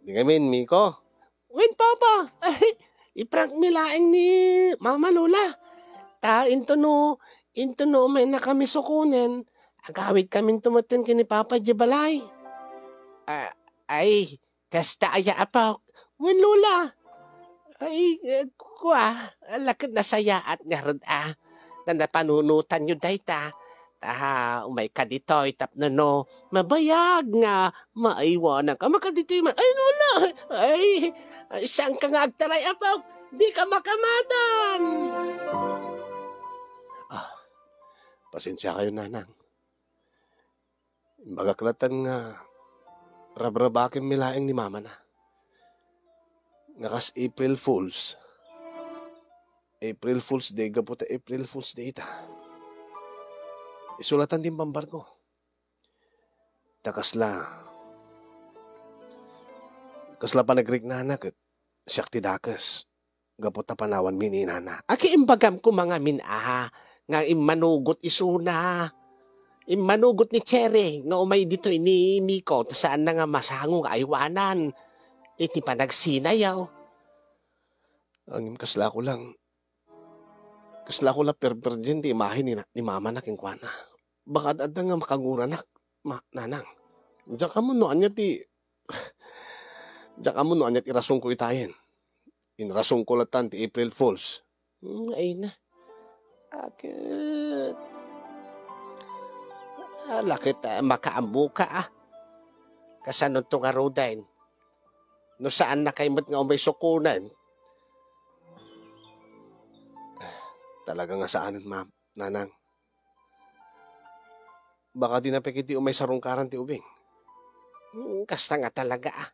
Di ngamin, Miko. Wen, Papa. Ay, iprank mi laeng ni Mama, Lola. Ta into no, into no umayna kami sukonen, agawid kami metten ken ni Papa idiay balay. Ah, ay, kasta aya, apok? Wen, Lola. Ay, eh, kua, ala ket nasayaat ngarud a. Napanunotanyo dayta. Ta, umayka ditoy tapno no, mabayag nga maaywananka. Maka ditoy man. Ay, Lola! Ay, ay, saanka nga agtaray, apok? Dika makamatan! Ah, pasensia kayo, nanang. Imbagak laeng nga rabrabakenmi laeng ni Mama na. Nga kas April Fools. April Fool's Day, gapu ta April Fool's Day ita. Isulatan ti imbambarko. Ta kasla, kasla panagriknana ket siak ti dakes gapu ta panawanmi ni inana. Ket imbagam koma ngamin a, nga immanugot isuna. Immanugot ni Cherry nga umay ditoy ni Miko ta saanna nga masango nga aywanan iti panagsinayaw. Ngem kaslako lang, kaslako la perperdien ti imahe ni na-, ni Mama na kenkuana. Baka ad-adda nga makaguranak, ma-, nanang. Diak ammo no ania ti, diak ammo no ania ti rasonko itayen. Inrasonko latan ti April Fools. Hmm, ay na. Aket. Ala ket, ah, makaammoka, ah. Kasanonto ngaruden? No saannakay met nga umay sukonen. Talaga nga saanen, ma'am, nanang. Baka di na pay ketdi umay sarungkaran ti ubing. Hmm, kasta nga talaga, ah.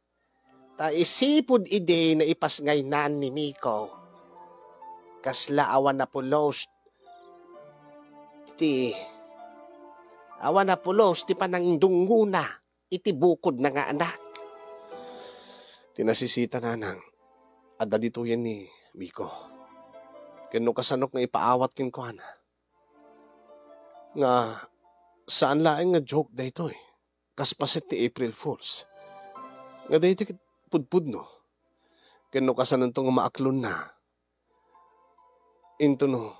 Ta isipud idi naipasngaynan ni Miko, kasla awan a pulos ti, awan a pulos ti panangdungngona iti bukodna nga anak. Ti nasisita, nanang, adda ditoyen ni Miko. Ken no kasanok nga ipaawat kenkuana, nga saan laeng nga joke daytoy, kas paset ti April Fools. Nga daytoy ket pudpudno. Ken no kasanonto nga maaklonna, into no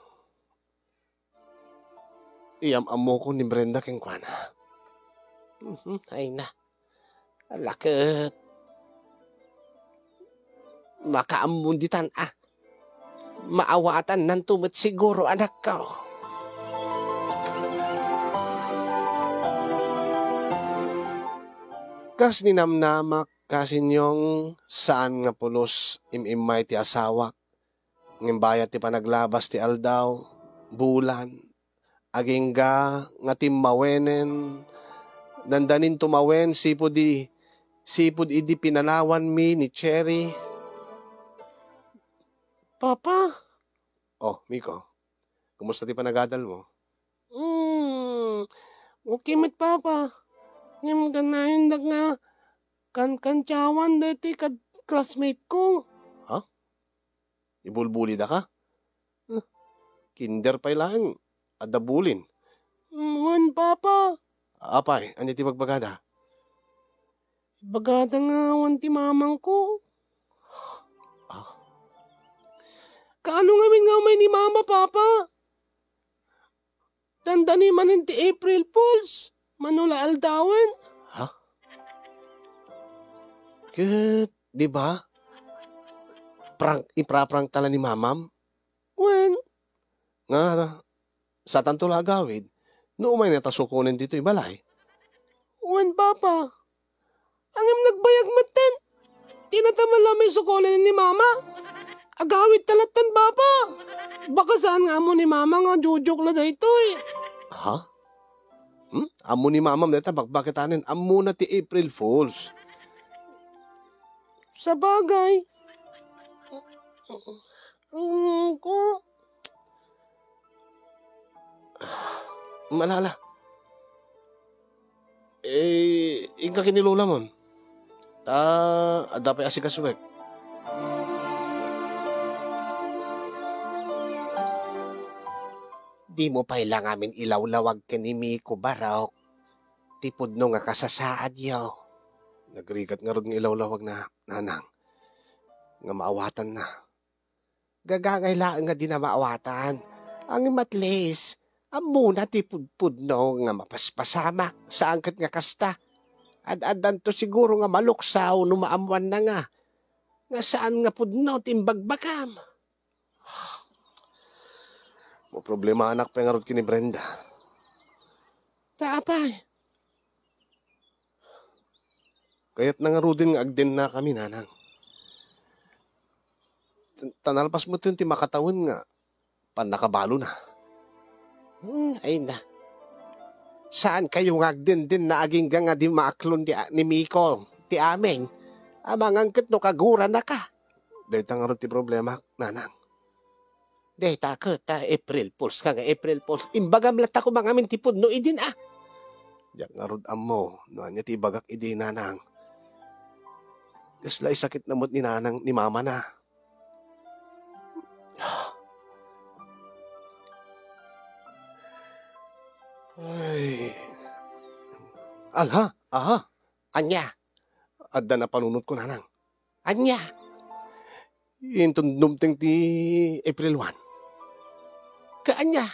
iyam-ammokon ni Brenda kenkuana. Mhm, ay na. Ala ket. Makaammon ditan a. Maawatannanto met siguro, anakko. Kas ninamnamak, kasinyong, saan nga pulos im-immay ti asawak. Ngem bayat ti panaglabas ti aldaw, bulan, agingga nga timmawenen, dandanin tumawen sipud di, sipud idi pinanawanmi ni Cherry. Papa? Oh, Miko, kumusta ti panagadalmo? Hmm, okay met, Papa. Ngem ganayendak nga kankantsawan daytoy kad-, classmate ko. Ha? Ibulbulida ka? Huh, kinder pay laeng, adda bulin. Mm, wen, Papa. Apay, ania ti bagbagada? Bagada nga awan ti mamangko. Ah. Kaano ngamin nga umay ni Mama, Papa? Dandani manen ti April Fools. Mano la aldawen. Ha? Ket, di ba? Prank, ipra-prank ta la ni mamam? Wen, nga, satanto la agawid, no umayna ta sukonen ditoy balay. Wen, Papa. Ngem nagbayag metten. Di na ta man la sukonen ni Mama. Agawid ta lattan, Papa. Baka saan nga ammo ni Mama nga joke-joke la daytoy. Ha? Hmm? Ammo ni Mamam dayta bakbaketanen. Ammona ti April Fools. Sabagay. Mm, ko. Malala. Eh, inka ken ni Lola man. Ta, adda pay asikasuek. Dimo pay la ngamin ilawlawag ken ni Miko, Barok, ti pudno nga kasasaadyo. Nagrigat ngarud nga ilawlawag na, Nanang, nga maawatanna. Gagangay laeng nga dina maawatan. Ngem at least, ammona ti pudpudno nga mapaspasamak, saan ket nga kasta. Ad-addanto siguro nga maluksaw no maammoanna nga, nga saan nga pudno ti imbagbagam. Maproblemanak pay ngarud ken ni Brenda. Ta apay? Kayatna ngaruden nga agdennakami, Nanang. Ta nalpas metten ti makatawen nga pannakabalona. Hmm, ay na. Saan kayo nga agdendenna agingga nga di maaklon ti a-, ni Miko, ti amin? Amangan ket no kaguranaka. Dayta ngarud ti problema, Nanang. Dayta ket, ta April Fools ka nga April Fools. Imbagam latta koma ngamin ti pudno idin, a. Diak ngarud ammo no ania ti ibagak idi, Nanang. Kasla isakitna met ni Nanang ni Mamana. Ay. Alha, aha. Ania? Adda napanunotko, Nanang. Ania? Inton dumteng ti April one. Kaanya?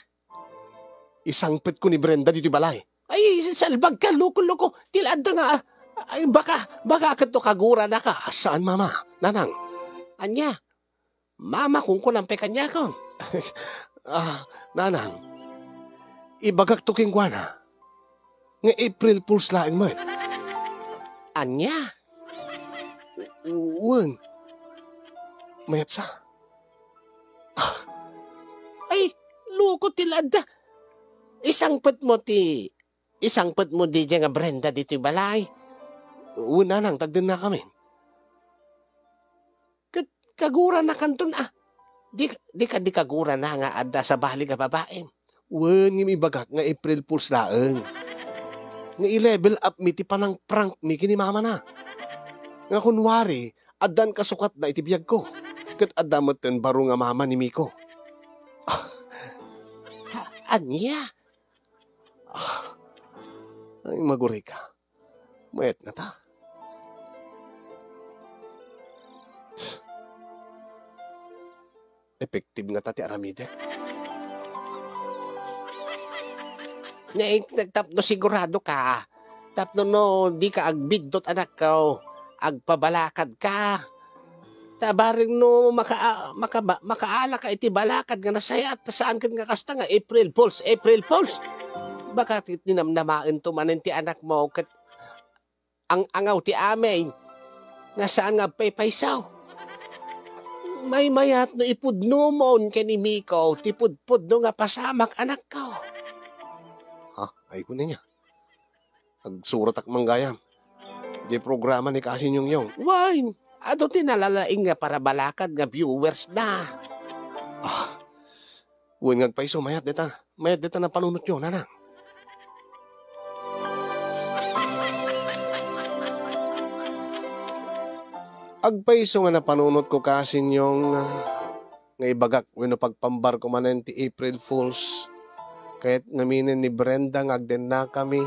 Isangpetko ni Brenda ditoy balay. Ay, salbag ka, loko-loko. Ti la adda nga, ay, baka, baka ket no kaguranaka. Saan, Mama? Nanang? Ania? Mama, kunkunam pay kaniakon. Ah, Nanang, ibagakto kenkuana nga April Fools laeng met. Ania? U-, wen. Mayat sa. Ah, ay, loko ti la adda. Isangpetmo ti, isangpetmo diay nga Brenda ditoy balay. Wen, Nanang, ta addennakamin. Ket kaguranakanton, a. Di, di ka, di kagurana nga adda sabali nga babaem. Wen, ngem ibagak nga April Fools laeng. Nga i-level up mi ti panangprank mi ken ni Mamana. Nga kunwari, addan kasukatna iti biagko. Ket adda metten baro nga mama ni Miko. Ha, ania? Ah, ay, magurika. Mayat ngata. Effective ngata ti aramidek. Nay, tapno sigurado ka. Tapno no di ka agbiddut, anakko, agpabalakad ka. Ta bareng no maka-, makaba-, makaalaka iti balakad nga nasayaat, ta saan ket nga kasta nga April Fools, April Fools. Baka ti-, tinamnamaen to manen ti anakmo ket ang-angaw ti amin nga saan nga agpaypayso. Maymayat no ipudnomon ken ni Miko ti pudpudno nga pasamak, anakko. Ha? Ay, kunen niya. Agsuratak man gayam. Di programa ni Kasi Nyongyong. Wen, adu ti nalalaing nga parabalakad nga viewers na. Ah, wen nga agpayso, mayat deta. Mayat deta napanunotyo, Nanang. Agpayso nga napanunotko, Kasi Nyong, nga ibagak wenno pagpambarko manen ti April Fools. Kayat ngaminen ni Brenda nga agdennakami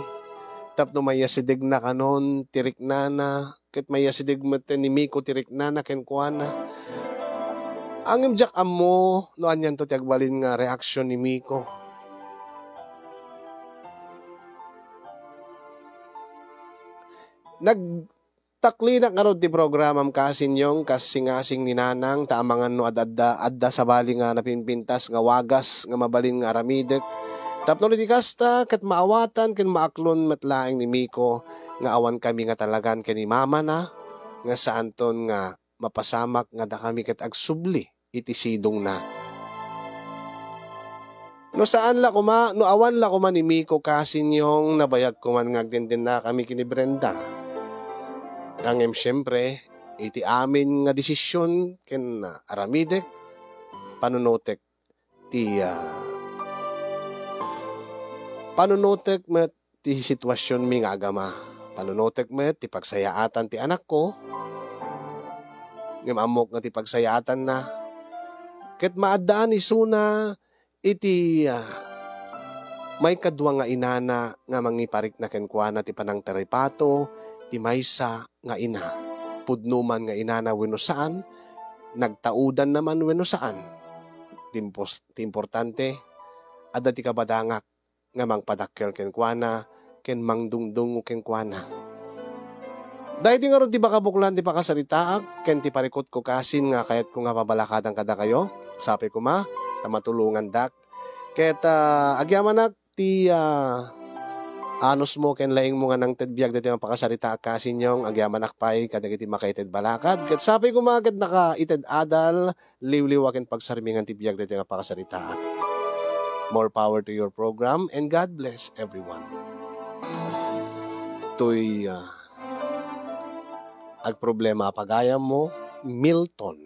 tapno mayasidegna kanon ti riknana, ket mayasideg metten ni Miko ti riknana kenkuana. Ngem diak ammo no anianto ti agbalin nga reaksion ni Miko. Nag- Taklinak ngarud ti programam, Kasinyong, kas singasing ni Nanang, ta amangan no ad-adda, adda sabali nga napimpintas nga wagas nga mabalin nga aramidek. Tapno iti kasta, ket maawatan ken maaklon met laeng ni Miko nga awan kami nga talagan ken ni mamana, nga saanton nga mapasamak nga dakami ket agsubli iti sidongna. No saan la koma, no awan la koma ni Miko, Kasinyong, nabayag koman nga agdendennakami ken ni Brenda. Ngem siempre, iti amin nga desisyon ken aramidek, panunotek ti, ah, panunotek met ti situasionmi nga agama. Panunotek met ti pagsayaatan ti anakko. Ngem ammok nga ti pagsayaatanna ket maaddaan isuna iti, ah, maikadua nga inana nga mangiparikna kenkuana ti panangtaripato ti maysa nga ina. Pudno man nga inana wenno saan, nagtaudanna man wenno saan. Ti impos-, ti importante, adda ti kabadangak nga mangpadakkel kenkuana ken mangdungdungngo kenkuana. Daytoy ngarud ti pakabuklan ti pakasaritaak ken ti parikutko, Kasin, nga kayatko nga pabalakadan kadakayo. Sapay koma ta matulongandak. Ket, ah, agyamanak ti, ah, anusmo ken laingmo nga nangted biag daytoy nga pakasaritaak, Kasinyong. Agyamanak pay kadagiti makaited balakad. Ket sapay koma ket nakaited adal, liwliwa ken pagsarmingan ti biag daytoy nga pakasaritaak. More power to your program and God bless everyone. Toy, ah, agproblema a pagayammo, Milton.